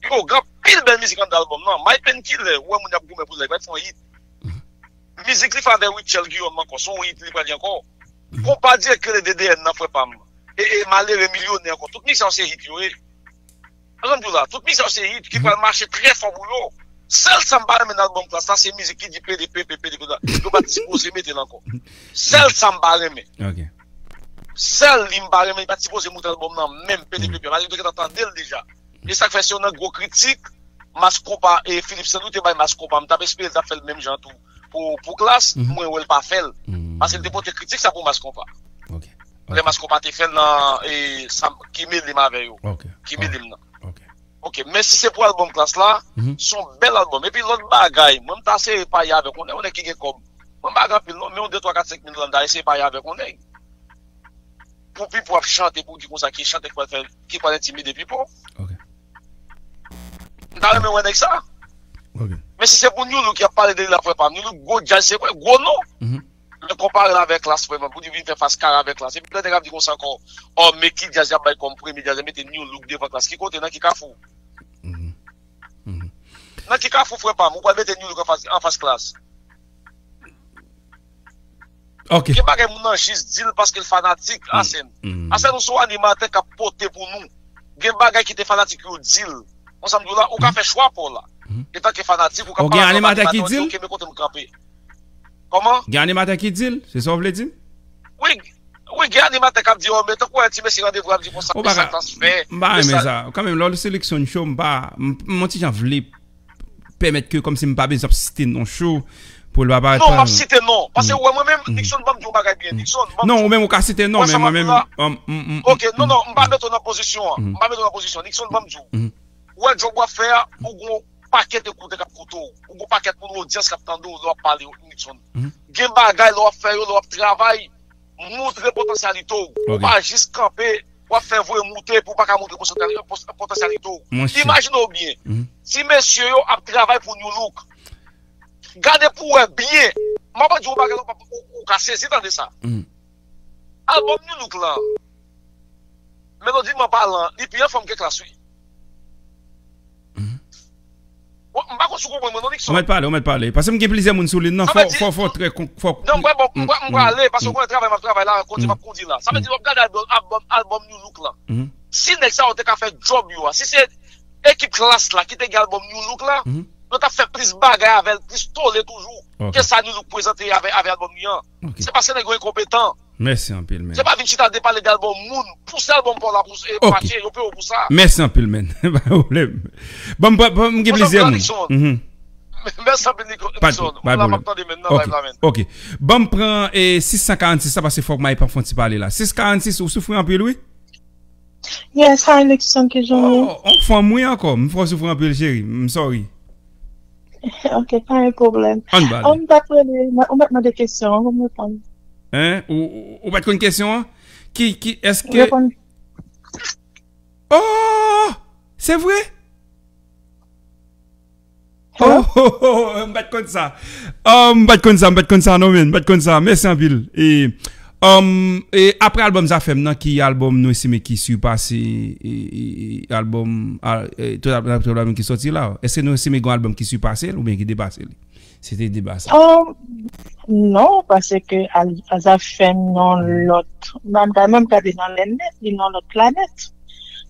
Yo, gen anpil bèl mizik anndan albòm nan. My Painkiller, ou wè moun y ap goumen pou l la, li pral fè yon hit. Mizik li fè avè Rutshelle Guillaume ankò, se yon hit li pral gen ankò. Konpa dirèk rele D D N nan, frè pa m. E, e Malere Milyonè ankò. Tout mizik sa yo se hit yo ye. Ann di w la, tout mizik sa yo se hit ki pral mache trè fò pou yo. Sèl sa m pa renmen nan albòm Klass la, se mizik ki di P D P, P D P, P D P la. Yo pa t sipoze mete l ankò. Sèl sa m pa renmen. Sèl li m pa renmen, li pa t sipoze moute albòm nan menm P D P, paske yo te gentan tande l deja. E sa k fè se youn nan gwo kritik Mass Konpa e Philippe Saint-Louis te bay Mass Konpa. M t ap espere l t ap fè l menm jan tou pou, pou Klass, mwen wè l pa fè l. Paske l te pote kritik sa pou Mass Konpa. Lè Mass Konpa te fè l nan, e, sa m, ki mele m avè yo. Ki mele m nan. Ok, men si se pou albòm Klass la, se yon bèl albòm. Epi lòt bagay, mwen m ta sere paye avèk yon nèg, yon nèg ki gen kòb. Mwen m pa gen anpil non, men yon de, twa, kat, senk mil dola m ta eseye paye avèk yon nèg. Pou Pipo ap chante, pou di konsa ki chante ki pral fè, ki pral entimide Pipo. M ta renmen wè nèg sa. Men si se pou New Look y ap pale de li la, frè pa m, New Look gwo djaz, se vre, gwo non. Men konpare l avèk Klass, frè pa m, pou di vin fè fas kare avèk Klass. Epi lè nèg ap di konsa ankò, oh, men ki djaz y ap bay kòm premye djaz, mete New Look devan Klass. Ki kote, nan ki kafou? Nan ki kafou, frè pa m, ou pral mete New Look anfas, anfas Klass? Ok. Gen bagay moun nan jis di l paske l fanatik Arsène. Arsène, ou se yon animatè k ap pote pou nou. Gen bagay ki te fanatik yo di l. Konsa m di w la, ou ka fè chwa pa w la. Etanke fanatik, ou ka pale ak animatè ki di l, ok, men kote m kanpe. Kòman? Gen animatè ki di l, se sa w vle di m? Wi, wi, gen animatè k ap di, oh, men tankou wè ti mesye randevou ap di konsa, men sa k ta fè. M pa renmen sa. Kanmenm, lè w se Luckson Show, m pa, m, m yon ti jan vle pèmèt ke kòmsi m pa bezwen ap site non show pou l pa parèt. Non, m ap site non. Paske ou wè mwen menm, Nixon, ban m di yon bagay byen. Nixon, ban m di. Non, ou menm ou ka site non, men mwen menm, um, m, m, ok, non, non, m pa mete w nan pozisyon an. M pa mete w nan pozisyon. Nixon, ban m di w. Ou wè djòb w ap fè a, ou gon pakèt ekoutè k ap koute w. Ou gon pakèt moun odyans k ap tande w lè w ap pale, Nixon. Gen bagay lè w ap fè yo, lè w ap travay, montre potansyalite w. Ou pa jis kanpe, w ap fè voye moute pou w pa ka montre potansyalite w. Imajine w byen. Ti mesye yo ap travay pou New Look. Gade pou w wè byen. M ap di w yon bagay, ou, ou, ou ka sezi tande sa. Albòm New Look lan, melodiman palan, li pi anfòm ke Klass, wi. Bon, m pa konn si w konprann mwen non, Nixon. Ou mèt pale, ou mèt pale. Paske m gen plizyè moun sou liy nan. Fò, fò, fò trè kon-, fò. Non, mwen, bon, m, m, m prale, paske w konnen travay m ap travay la, kontye m ap kondi la. Sa vle di, w ap gade albòm, albòm, albòm New Look lan. Si nèg sa yo te ka fè djòb yo a, si se ekip Klass la ki te gen albòm New Look la, yo t ap fè plis bagay avè l, plis tole toujou, ke sa New Look prezante avè, avè albòm li an. Se paske nèg yo enkonpetan. Mèsi anpil, men. Se pa vin chita de pale de albòm moun. Pouse albòm pa w la, pouse, e, mache, yo peye w pou sa. Mèsi anpil, men. Pa pwoblèm. Ban m, ban m, ban m gen plizyè moun. Mèsi anpil, Nixon. Pa de, pa de pwoblèm. Ok, ok. Ban m pran, e, sis san karannsis la, paske fòk Mike pa fè yon ti pale la. Sis karannsis, ou soufri anpil, wi? Yes, hi, Nixon, ki jan w ye? Oh, on fanm, wi, ankò. M fè w soufri anpil, cheri. M sorry. Ok, pa gen pwoblèm. Ann ba li. An, m t ap rele, ou mèt mande kesyon an, pou m reponn. Hein? Ou, ou, ou pa t konn kesyon an? Ki, ki, èske... Oh! Se vre? Oh, oh, oh, oh, m pa t konn sa. Oh, m pa t konn sa, m pa t konn sa, non, men, m pa t konn sa. Mèsi anpil. E, um, e apre albòm Zafèm nan, ki albòm nou estime ki sipase, e, e, e, albòm, a, e, tout al-, tout albòm ki sòti la? Èske nou estime gen yon albòm ki sipase l oubyen ki depase li? Se te deba sa. Um, non, paske al-, Zafèm nan lòt, m pa menm gade nan lè nèt, li nan lòt planèt.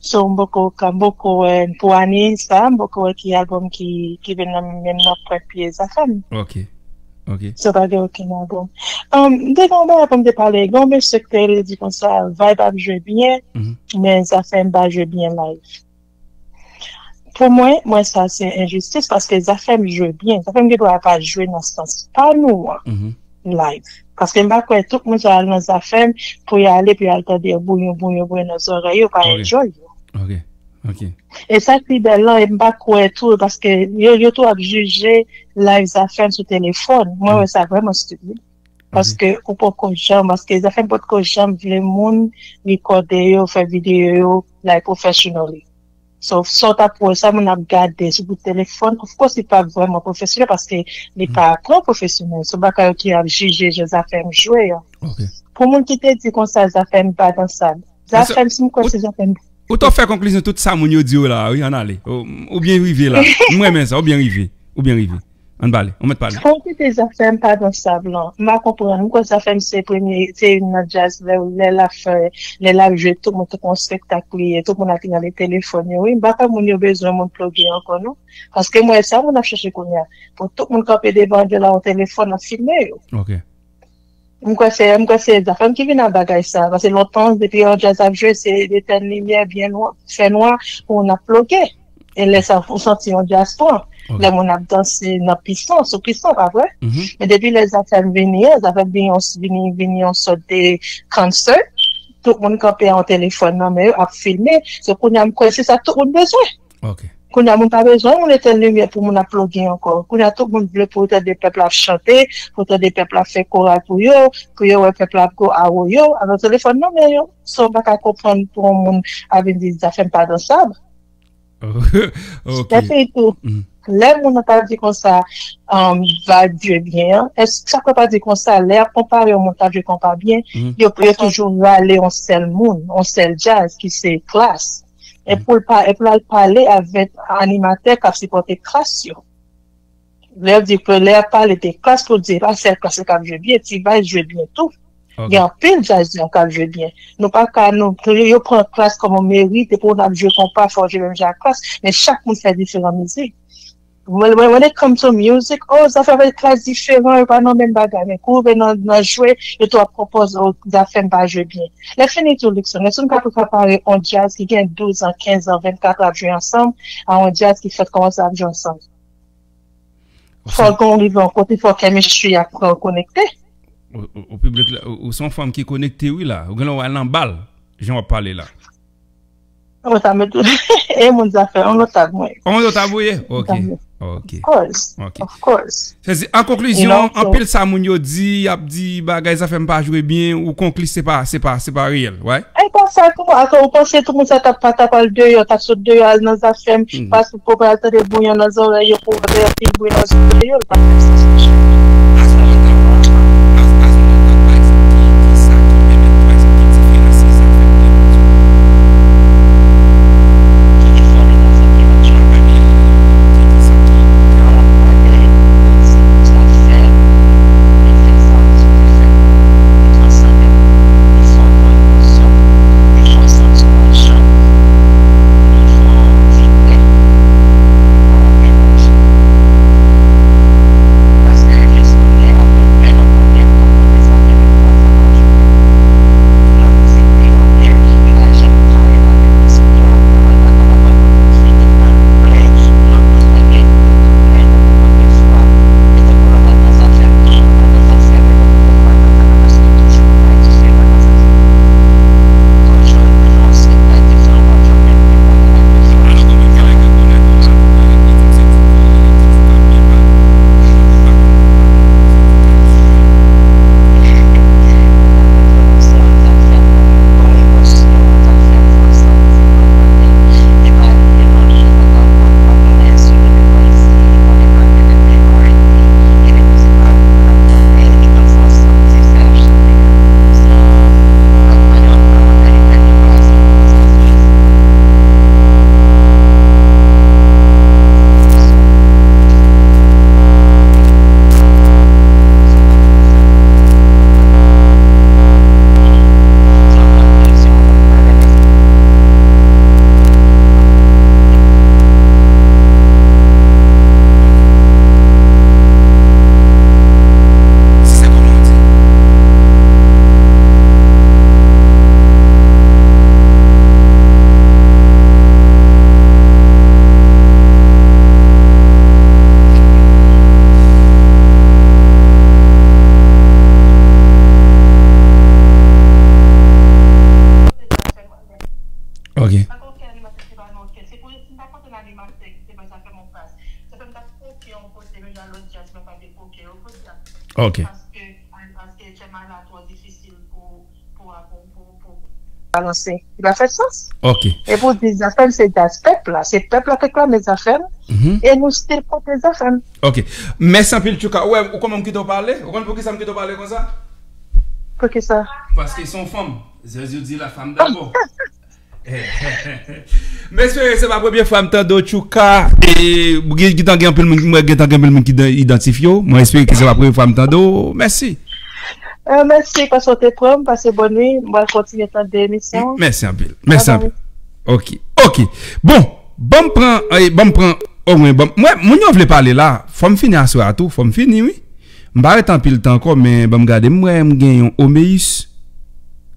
So, m poko ka, m poko wè, pou ane sa, m poko wè ki albòm ki, ki vin nan menm nan pwent pye Zafèm. Ok, ok. So, pa gen okenn albòm. Um, m te gen yon bagay pou m te pale, gen yon mesye ki te rele di konsa, Vibe ap jwe byen, men Zafèm pa jwe byen live. Pou mwen, mwen sa se enjistis, paske Zafèm jwe byen. Zafèm gen dwa pa jwe nan sans pa nou an, live. Paske m pa kwè tout moun sa al nan Zafèm pou y ale, pou y al tande bouyon, bouyon, bouyon nan zòrèy yo, pa enjoy yo. Ok, ok. E sa k pi bèl lan, e m pa kwè tou, paske yo, yo tou ap jije live Zafèm sou telefòn. Mwen wè sa vrèman stipid. Paske ou poko janm, paske Zafèm potko janm vle moun rekòde yo, fè videyo yo, like, professionally. So, sa w t ap wè, sa moun ap gade sou bout telefòn, of course, li pa vrèman pwofesyonèl paske li pa pran pwofesyonèl. Se bagay yo ki ap jije jan Zafèm jwe an. Pou moun ki te di konsa Zafèm pa dansab. Zafèm, si m kwè se Zafèm. Ou t ap fè konklizyon tout sa moun yo di yo la, wi, ann ale. Ou, ou byen rive la. M renmen sa, ou byen rive. Ou byen rive. Ann pale, ou mèt pale. Pou kite Zafèm pa dansab lan, m pa konprann. M kwè Zafèm se premye, se youn nan djaz lè, lè l ap fè, lè l ap jwe, tout moun te kon espektak li ye, tout moun ap gade telefòn yo, wi. M pa kwè moun yo bezwen moun ploge ankò, non. Paske m wè sa moun ap chèche kounye a. Pou tout moun kanpe devan djaz la, yon telefòn ap filme yo. Ok. M kwè se, m kwè se Zafèm ki vin ak bagay sa. Paske lontan, depi yon djaz ap jwe, se etèn limyè, byen nwa, fè nwa, pou moun ap ploge. E lè sa, ou santi yon djaz pran. Lè moun ap danse nan pisan, sou pisan, pa vre? Men depi lè Zafèm vini an, Zafèm vini yon, vini, vini yon sòt de concert, tout moun kanpe a yon telefòn nan men yo, ap filme. So, kounye a, m kwè se sa tout moun bezwen. Ok. Kounye a, moun pa bezwen moun etèn limyè pou moun ap ploge ankò. Kounye a, tout moun vle pou yo tande pèp la ap chante, pou yo tande pèp la ap fè koral pou yo, pou yo wè pèp la ap go awo yo, avèk telefòn nan men yo. So, m pa ka konprann pou yon moun ap vin di Zafèm pa dansab. Ok. Epi tou, lè moun nan ta di konsa, um, vibe jwe byen an, èske sa kwè pa di konsa, lè y ap konpare yon moun k ap jwe konpa byen, yo, yo toujou rale yon sèl moun, yon sèl djaz ki se Klass. E pou l pa, e pou l al pale avèk animatè k ap sipòte Klass yo. Lè yo di ke lè y ap pale de klas, pou di, e pa sèl klas la k ap jwe byen, T-Vice jwe byen tou. Gen anpil djazè k ap jwe byen. Nou pa ka, nou, yo pran klas kòm yon merit, epi w ap jwe konpa, fò w jwe menm jan ak klas, men chak moun fè diferan mizik. When, when, when it comes to music, oh, zafè avèk klas diferan, yo pa nan menm bagay, men kou rive nan, nan jwe, yo tou ap pran pòz, oh, zafè m pa jwe byen. Lè fini tou, Luckson, èske nou ka konpare yon djaz ki gen douz an, kenz an, vennkat an ap jwe ansanm, a yon djaz ki fèk kòmanse ap jwe ansanm? Fò gen yon rive yon kote, fò chemistry a pran konekte. Ou, ou, ou piblik la, ou, ou se yon fanm ki konekte, wi, la. Ou gen lè w al nan bal, jan w ap pale la. Mwen ta met e moun zafè, on notab mwen. On notab ou ye? Ok. Ok. Of course. Ok. Of course. Sèdi, an konklizyon, anpil sa moun yo di, y ap di bagay zafè m pa jwe byen, ou konkli se pa, se pa, se pa reyèl, right? E pa sa, kouman, atò, ou panse tout moun sa t ap pa t ap al deyò, t ap sot deyò, al nan zafè m, paske pou pral tande bouyon nan zòrèy yo, pou tande anpil bri nan zòrèy yo, li pa t fè sans. Ok. Ok. Balanse. Li pa fè sans. Ok. E pou di zafè m se djaz pèp la. Se pèp la k reklame zafè m. E nou still pote zafè m. Ok. Mèsi anpil, Tchouka. Ou wè, ou konprann m kite w pale? Ou konn poukisa m kite w pale konsa? Poukisa? Paske se yon fanm. Zèzou di la femme d'abord. M espere se pa premye fwa m tande w, Tchouka. E, gen, gentan gen anpil moun, mwen gentan gen anpil moun ki idantifye w. Mwen espere ke se pa premye fwa m tande w. Mèsi. Eh, mèsi paske w te pran m, pase bòn nuit. M pral kontinye tande emisyon an. Mèsi anpil. Mèsi anpil. Ok. Ok. Bon, ban m pran, eh, ban m pran, omwen, ban m, mwen, moun yo vle pale la, fò m fini aswè a tou, fò m fini, wi. M pa ret anpil tan ankò, men ban m gade, m wè m gen yon Omeyis.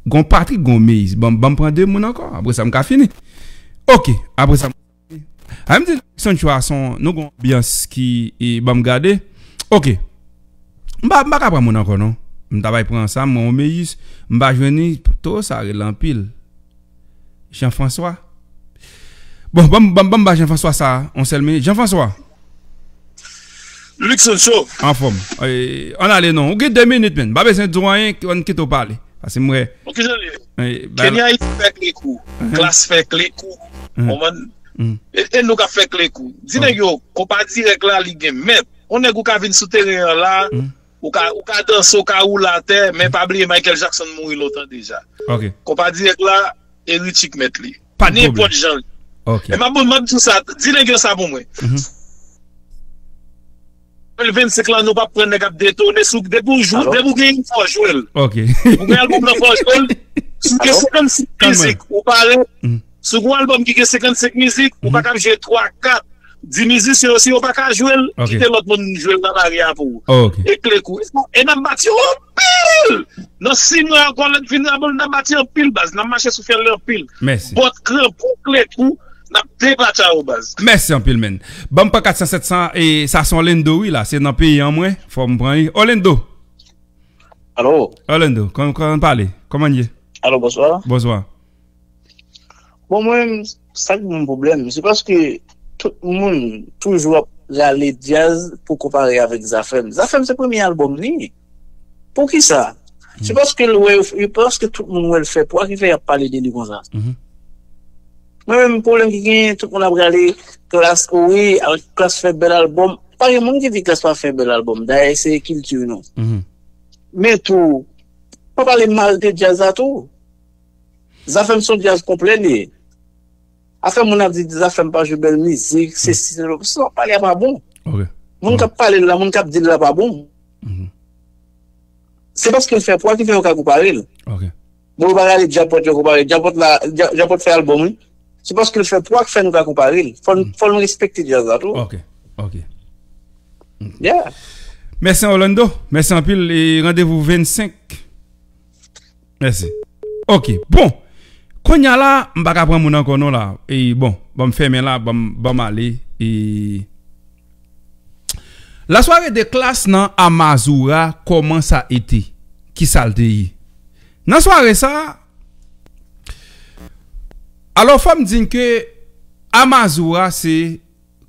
Gon Patrick, gon Omeyis. Ban, ban m pran de moun ankò, apre sa m ka fini. Ok, apre sa, a m di Luckson Chouason, nou gon anbyans ki, e, ban m gade. Ok. M pa, m pa ka pran moun ankò, non. M ta bay pran sa, m wè Omeyis, m pa jwenn li, toro sa rele anpil. Jean François. Bon, ban m, ban m, ban m ba Jean François sa, yon sèl minit. Jean François. Luckson Show. Anfòm. Eh, ann ale non. Ou gen de minit, menn. Pa bezwen di w anyen, ann kite w pale. Paske m wè. Bon, kijan li ye? Eh, ba- Kenya, Ayiti fè klekou. Klas fè klekou. Konprann? E, e nou k ap fè klekou. Di nèg yo, konpa dirèk la, li gen mèt. On nèg ou ka vin sou teren an la, ou ka, ou ka danse, ou ka woule atè, men pa bliye Michael Jackson mouri lontan deja. Ok. Konpa dirèk la, e Richie k mèt li. Pa de pwoblèm. Nenpòt jan li. Ok. E m ap, m ap di w sa, di nèg yo sa pou mwen. Mhm. de mil vennsenk lan, nou p ap pran nèg ap detone sou, depi w jwe, depi w gen yon fò jwe l. Ok. Ou gen albòm nan fò jwe l. Si w gen senkannsenk mizik, ou parèt. Si w gen yon albòm ki gen senkannsenk mizik, ou pa ka jwe twa, kat, dis mizisyen yo, si yo pa ka jwe l, kite lòt moun jwe l nan lari a pou ou. E kle kou. E n ap bat yo anpil! Nan sis mwa ankò, lè n fin nan bòl, n ap bat yo anpil, baz. N ap mache sou fyèl yo anpil. Bòt, kranpon, kle kou, n ap depatcha yo, baz. Mèsi anpil, menn. Ban m pran kat san sèt san, e sa se Orlando, wi, la. Se nan peyi an mwen. Fò m pran li. Orlando. Alo. Orlando, kòman, kòman pale? Kòman ye? Alo, bonswa. Bonswa. Bon, mwen, sa k ban m pwoblèm, se paske tout moun toujou ap rale djaz pou konpare avèk Zafèm. Zafèm se premye albòm li. Poukisa? Se paske l wè, e paske tout moun wè l fè pwa ki fè y ap pale de li konsa. Mwen menm, pwoblèm ki genyen, tout moun ap rale Klass, wi, Klass fè bèl albòm. Pa gen moun ki di Klass pa fè bèl albòm. Dayè, se kilti nou. Men tou, pa pale mal de djaz la tou. Zafèm se yon djaz konplè li ye. Afè moun ap di Zafèm pa jwe bèl mizik, se si, se sa, pale a pa bon. Moun k ap pale l la, moun k ap di l la pa bon. Se paske l fè pwa ki fè yo ka konpare l. Bon, yo pa rale Djapòt yo konpare. Djapòt la, Dja-, Djapòt fè albòm, wi. Se paske l fè pwa k fè nou ka konpare l. Fò n, fò n respekte djaz la tou. Ok, ok. Yeah. Mèsi Orlando. Mèsi anpil. E randevou vennsenk. Mèsi. Ok. Bon. Kounye a la, m pa ka pran moun ankò non la. E bon, ban m fèmen la, ban m, ban m ale. E la soirée de Klass nan Amazura, comment ça a été? Kisa l te ye? Nan sware sa, alò, fò m di n ke Amazura se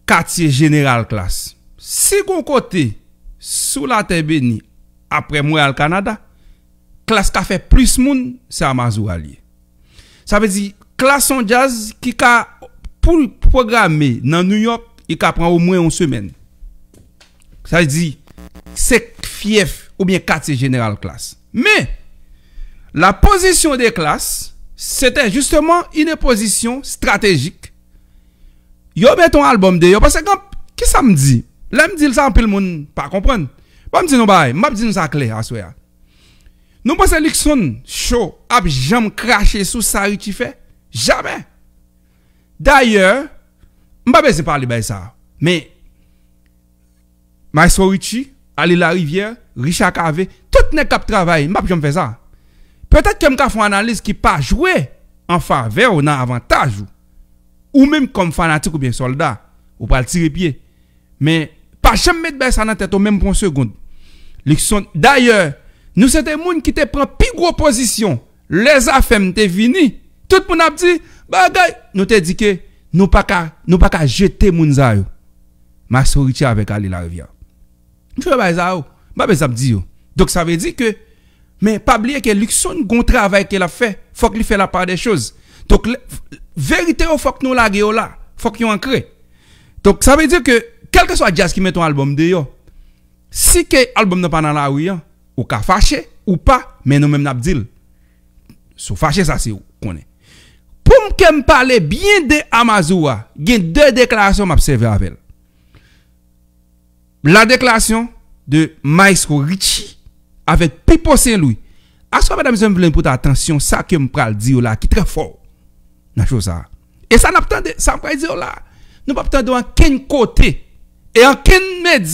katye jeneral Klass. Si gon kote sou latè beni, aprè Montréal, Kanada, Klass ka fè plis moun, se Amazura l ye. Sa vle di, Klass se yon djaz ki ka, pou l pwograme nan New York, li ka pran omwen yon semèn. Sa vle di, se fyèf oubyen katye jeneral Klass. Men, la position de Klass, c'était justement une position stratégique. Yo met yon albòm deyò, paske gen, kisa m di? Lè m di l sa, anpil moun pa konprann. Ban m di nou bagay, m ap di nou sa klè aswè a. Nou panse Luckson Show ap janm krache sou sa Richie fè? Jamè! Dayè, m pa bezwen pale bay sa. Men, Maestro Richie, Ali Larivière, Richard Cavé, tout nèg k ap travay, m p ap janm fè sa. Petèt ke m ka fè yon analiz ki pa jwe an favè w, nan avantaj ou. Ou menm kòm fanatik oubyen sòlda, ou pral tire pye. Men, pa janm met bay sa nan tèt ou menm pou yon segonn. Luckson, dayè, nou se te moun ki te pran pi gwo pozisyon. Lè Zafèm te vini, tout moun ap di, bagay, nou te di ke nou pa ka, nou pa ka jete moun sa yo. Maestro Richie avèk Ali Larivière. M jwe bay sa yo, m pa bezwen ap di yo. Donk, sa vle di ke, men pa bliye ke Luckson gon travay ke l ap fè, fòk li fè la part des choses. Donk, lè, verite yo, fòk nou lage yo la, fòk yo ankre. Donk, sa vle di ke, kèlkeswa djaz ki met yon albòm deyò, si ke albòm nan pa nan lari an, ou ka fache, ou pa, men nou menm n ap di l. Si w fache, sa se ou konnen. Pou m ke m pale byen de Amazura, gen de deklarasyon m ap sèvi avè l. La déclaration de Maestro Richie avèk Pipo Saint Louis. Aswè, medam, mesye, m vle nou pote atansyon sa ke m pral di yo la, ki trè fò nan show sa a. E sa n ap tande, sa m pral di yo la, nou p ap tande ankenn kote. E ankenn medya